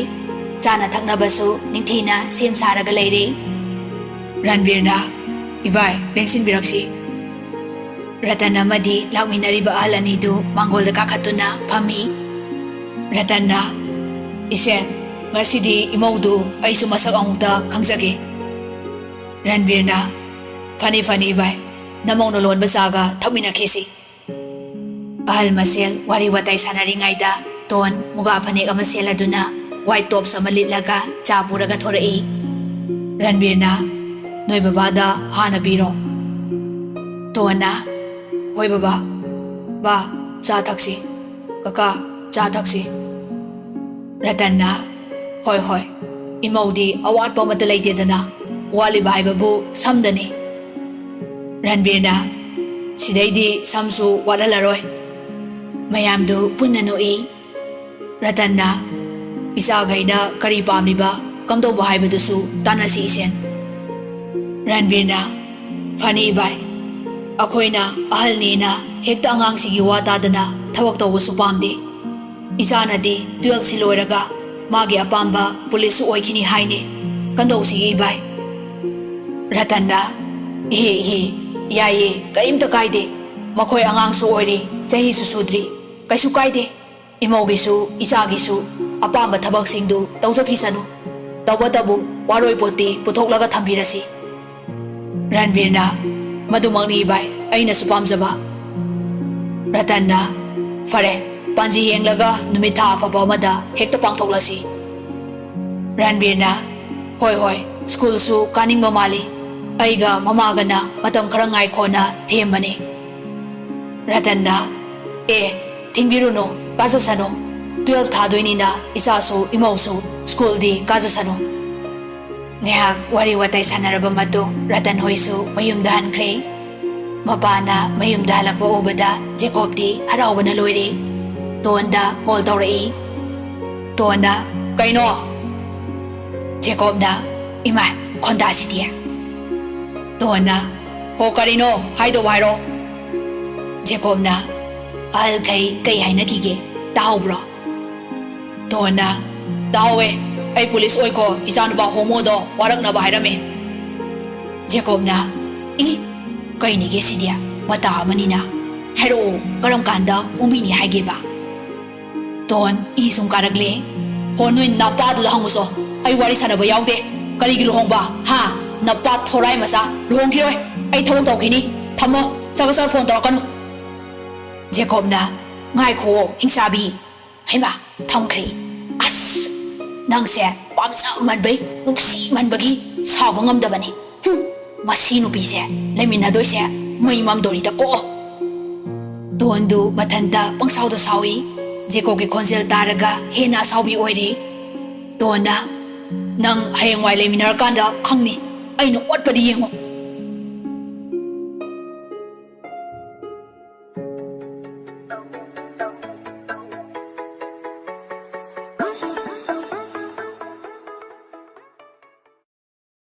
ꯆꯥꯅ ꯊꯛꯅꯕꯁꯨ ꯅꯤꯡꯊꯤꯅ ꯁꯦꯝ ꯁꯥꯔꯒ ꯂꯩꯔꯦ꯫ ꯔꯟꯕꯤꯔꯅ, "ꯏꯕꯥꯏ, ꯂꯦꯡꯁꯤꯟꯕꯤꯔꯛꯁꯤ꯫" ꯔꯇꯟ ꯑꯃꯗꯤ ꯂꯥꯛꯃꯤꯟꯅꯔꯤꯕ ꯑꯍꯜ ꯑꯅꯤꯗꯨ ꯃꯥꯡꯒꯣꯜꯗ ꯀꯥꯈꯠꯇꯨꯅ ꯐꯝꯃꯤ꯫ ꯔꯇꯟꯅ, "ꯏꯆꯦ, ꯉꯁꯤꯗꯤ ꯏꯃꯧꯗꯨ ꯑꯩꯁꯨ ꯃꯁꯛ ꯑꯃꯨꯛꯇ ꯈꯪꯖꯒꯦ꯫" ꯔꯟꯕꯤꯔꯅ, "ꯐꯅꯤ, ꯐꯅꯤ, ꯏꯕꯥꯏ, ꯅꯃꯧꯅ ꯂꯣꯟꯕ ꯆꯥꯒ ꯊꯛꯃꯤꯟꯅꯈꯤꯁꯤ"꯫ ꯑꯍꯜ ꯃꯁꯦꯜ ꯋꯥꯔꯤ ꯋꯥꯇꯥꯏ ꯁꯥꯟꯅꯔꯤꯉꯩꯗ ꯇꯣꯟ ꯃꯨꯒꯥ ꯐꯅꯦꯛ ꯑꯃ ꯁꯦꯠꯂꯗꯨꯅ white tops ꯑꯃ ꯂꯤꯠꯂꯒ ꯆꯥ ꯄꯨꯔꯒ ꯊꯣꯔꯛꯏ꯫ ꯔꯟꯕꯤꯔꯅ, "ꯅꯣꯏ ꯕꯕꯥꯗ ꯍꯥꯟꯅ ꯄꯤꯔꯣ"꯫ ꯇꯣꯟꯅ, "ꯍꯣꯏ ꯕꯕꯥ꯫ ꯕꯥ, ꯆꯥ ꯊꯛꯁꯤ꯫ ꯀꯀꯥ, ꯆꯥ ꯊꯛꯁꯤ"꯫ ꯔꯇꯟꯅ, "ꯍꯣꯏ, ꯍꯣꯏ, ꯏꯃꯧꯗꯤ ꯑꯋꯥꯠꯄ ꯑꯃꯠꯇ ꯂꯩꯇꯦꯗꯅ, ꯋꯥꯠꯂꯤꯕ ꯍꯥꯏꯕꯕꯨ ꯁꯝꯗꯅꯤ"꯫ ꯔꯟꯕꯤꯔꯅ, "ꯁꯤꯗꯩꯗꯤ ꯁꯝꯁꯨ ꯋꯥꯠꯍꯜꯂꯔꯣꯏ"꯫ ꯃꯌꯥꯝꯗꯨ ꯄꯨꯟꯅ ꯅꯣꯛꯏ꯫ ꯔꯇꯟꯅ, "ꯏꯆꯥꯈꯩꯅ ꯀꯔꯤ ꯄꯥꯝꯂꯤꯕ, ꯀꯝꯗꯧꯕ ꯍꯥꯏꯕꯗꯨꯁꯨ ꯇꯥꯟꯅꯁꯤ ꯏꯁꯦꯟ"꯫ ꯔꯟꯕꯤꯔꯅ, "ꯐꯅꯤ ꯏꯕꯥꯏ, ꯑꯩꯈꯣꯏꯅ ꯑꯍꯜꯅꯦꯅ ꯍꯦꯛꯇ ꯑꯉꯥꯡꯁꯤꯒꯤ ꯋꯥ ꯇꯥꯗꯅ ꯊꯕꯛ ꯇꯧꯕꯁꯨ ꯄꯥꯝꯗꯦ꯫ ꯏꯆꯥꯅꯗꯤ twelfth ꯁꯤ ꯂꯣꯏꯔꯒ ꯃꯥꯒꯤ ꯑꯄꯥꯝꯕ ꯄꯨꯂꯤꯁꯁꯨ ꯑꯣꯏꯈꯤꯅꯤ ꯍꯥꯏꯅꯦ꯫ ꯀꯝꯗꯧꯁꯤꯒꯦ ꯏꯕꯥꯏ?" ꯔꯇꯟꯅ, "ꯏꯍꯦ, ꯏꯍꯦ, ꯌꯥꯏꯌꯦ, ꯀꯔꯤꯝꯇ ꯀꯥꯏꯗꯦ꯫ ꯃꯈꯣꯏ ꯑꯉꯥꯡꯁꯨ ꯑꯣꯏꯔꯤ, ꯆꯍꯤꯁꯨ ꯁꯨꯗ꯭ꯔꯤ꯫ ꯀꯩꯁꯨ ꯀꯥꯏꯗꯦ꯫ ꯏꯃꯧꯒꯤꯁꯨ ꯏꯆꯥꯒꯤꯁꯨ ꯑꯄꯥꯝꯕ ꯊꯕꯛꯁꯤꯡꯗꯨ ꯇꯧꯖꯈꯤꯁꯅꯨ꯫ ꯇꯧꯕꯇꯕꯨ ꯋꯥꯔꯣꯏ ꯄꯣꯠꯇꯤ ꯄꯨꯊꯣꯛꯂꯒ ꯊꯝꯕꯤꯔꯁꯤ"꯫ ꯔꯟꯕꯤꯔꯅ, "ꯃꯗꯨꯃꯛꯅꯤ ꯏꯕꯥꯏ, ꯑꯩꯅꯁꯨ ꯄꯥꯝꯖꯕ"꯫ ꯔꯇꯟꯅ, "ꯐꯔꯦ, ꯄꯥꯟꯖꯤ ꯌꯦꯡꯂꯒ ꯅꯨꯃꯤꯠ ꯊꯥ ꯑꯐꯕ ꯑꯃꯗ ꯍꯦꯛꯇ ꯄꯥꯡꯊꯣꯛꯂꯁꯤ"꯫ ꯔꯟꯕꯤꯔꯅ, "ꯍꯣꯏ, ꯍꯣꯏ, ꯁ꯭ꯀꯨꯜꯁꯨ ꯀꯥꯅꯤꯡꯕ ꯃꯥꯜꯂꯤ꯫ ꯑꯩꯒ ꯃꯃꯥꯒꯅ ꯃꯇꯝ ꯈꯔ ꯉꯥꯏꯈꯣꯅ ꯊꯦꯝꯕꯅꯤ"꯫ ꯔꯇꯟꯅ, "ꯑꯦ, ꯊꯤꯡꯕꯤꯔꯨꯅꯨ, ꯀꯥꯖꯁꯅꯨ꯫ Twelfth ꯊꯥꯗꯣꯏꯅꯤꯅ ꯏꯆꯥꯁꯨ ꯏꯃꯧꯁꯨ ꯁ꯭ꯀꯨꯜꯗꯤ ꯀꯥꯖꯁꯅꯨ"꯫ ꯉꯥꯏꯍꯥꯛ ꯋꯥꯔꯤ ꯋꯥꯇꯥꯏ ꯁꯥꯟꯅꯔꯕ ꯃꯇꯨꯡ ꯔꯇꯟ ꯍꯣꯏꯁꯨ ꯃꯌꯨꯝꯗ ꯍꯟꯈ꯭ꯔꯦ꯫ ꯃꯄꯥꯅ ꯃꯌꯨꯝꯗ ꯍꯜꯂꯛꯄ ꯎꯕꯗ ꯖꯦꯀꯣꯕꯇꯤ ꯍꯔꯥꯎꯕꯅ ꯂꯣꯏꯔꯦ꯫ ꯇꯣꯟꯗ ꯀꯣꯜ ꯇꯧꯔꯛꯏ꯫ ꯇꯣꯟꯅ, "ꯀꯩꯅꯣ?" ꯖꯦꯀꯣꯕꯅ, "ꯏꯃꯥ, ꯈꯣꯟꯗꯥꯁꯤꯗꯤ"꯫ ꯇꯣꯟꯅ, "ꯍꯣ, ꯀꯔꯤꯅꯣ? ꯍꯥꯏꯗꯧꯕ ꯍꯥꯏꯔꯣ"꯫ ꯖꯦꯀꯣꯕꯅ, "ꯑꯍꯜꯈꯩ ꯀꯩ ꯍꯥꯏꯅꯈꯤꯒꯦ? ꯇꯥꯍꯧꯕ꯭ꯔꯣ?" ꯇꯣꯟꯅ, "ꯇꯥꯍꯧꯋꯦ꯫ ꯑꯩ ꯄꯨꯂꯤꯁ ꯑꯣꯏꯈꯣ, ꯏꯆꯥꯅꯨꯄꯥ ꯍꯣꯃꯣꯗꯣ ꯋꯥꯔꯛꯅꯕ ꯍꯥꯏꯔꯝꯃꯦ"꯫ ꯖꯦꯀꯣꯕꯅ, "ꯏ, ꯀꯩꯅꯤꯒꯦ ꯁꯤꯗꯤ? ꯃꯇꯥ ꯑꯃꯅꯤꯅ꯫ ꯍꯥꯏꯔꯛꯑꯣ, ꯀꯔꯝ ꯀꯥꯟꯗ ꯍꯣꯡꯕꯤꯅꯤ ꯍꯥꯏꯒꯦꯕ?" ꯇꯣꯟ, ꯏ ꯁꯨꯝ ꯀꯥꯔꯛꯂꯦ꯫ "ꯍꯣ, ꯅꯣꯏ ꯅꯄꯥꯗꯨꯗ ꯍꯪꯉꯨꯁꯣ꯫ ꯑꯩ ꯋꯥꯔꯤ ꯁꯥꯟꯅꯕ ꯌꯥꯎꯗꯦ꯫ ꯀꯔꯤꯒꯤ ꯂꯨꯍꯣꯡꯕ? ꯍꯥ?" ꯅꯄꯥ ꯊꯣꯔꯥꯏ ꯃꯆꯥ, ꯂꯨꯍꯣꯡꯈꯤꯔꯣꯏ꯫ ꯑꯩ ꯊꯕꯛ ꯇꯧꯈꯤꯅꯤ꯫ ꯊꯝꯃꯣ꯫ ꯆꯒꯠ ꯆꯒꯠ ꯐꯣꯟ ꯇꯧꯔꯛꯀꯅꯨ꯫ ꯖꯦꯀꯣꯕꯅ, "ꯉꯥꯏꯈꯨꯑꯣ ꯍꯤꯡꯆꯥꯕꯤ"꯫ ꯍꯩꯃꯥ, ꯊꯝꯈ꯭ꯔꯦ꯫ ꯑꯁ, ꯅꯪꯁꯦ ꯄꯥꯝꯖꯃꯟꯕꯩ, ꯅꯨꯡꯁꯤꯃꯟꯕꯒꯤ ꯁꯥꯎꯕ ꯉꯝꯗꯕꯅꯤ꯫ ꯍꯨꯝ, ꯃꯁꯤ ꯅꯨꯄꯤꯁꯦ ꯂꯩꯃꯤꯟꯅꯗꯣꯏꯁꯦ ꯃꯩ ꯃꯝꯗꯣꯔꯤꯗꯀꯣ꯫ ꯇꯣꯟꯗꯨ ꯃꯊꯟꯇ ꯄꯪꯁꯥꯎꯗ ꯁꯥꯎꯏ꯫ ꯖꯦꯀꯣꯕꯀꯤ ꯈꯣꯟꯖꯦꯜ ꯇꯥꯔꯒ ꯍꯦꯟꯅ ꯑꯁꯥꯎꯕꯤ ꯑꯣꯏꯔꯦ꯫ ꯇꯣꯟꯅ, "ꯅꯪ ꯍꯌꯦꯡꯋꯥꯏ ꯂꯩꯃꯤꯟꯅꯔꯀꯥꯟꯗ ꯈꯪꯅꯤ, ꯑꯩꯅ ꯑꯣꯠꯄꯗꯤ ꯌꯦꯡꯉꯨ"꯫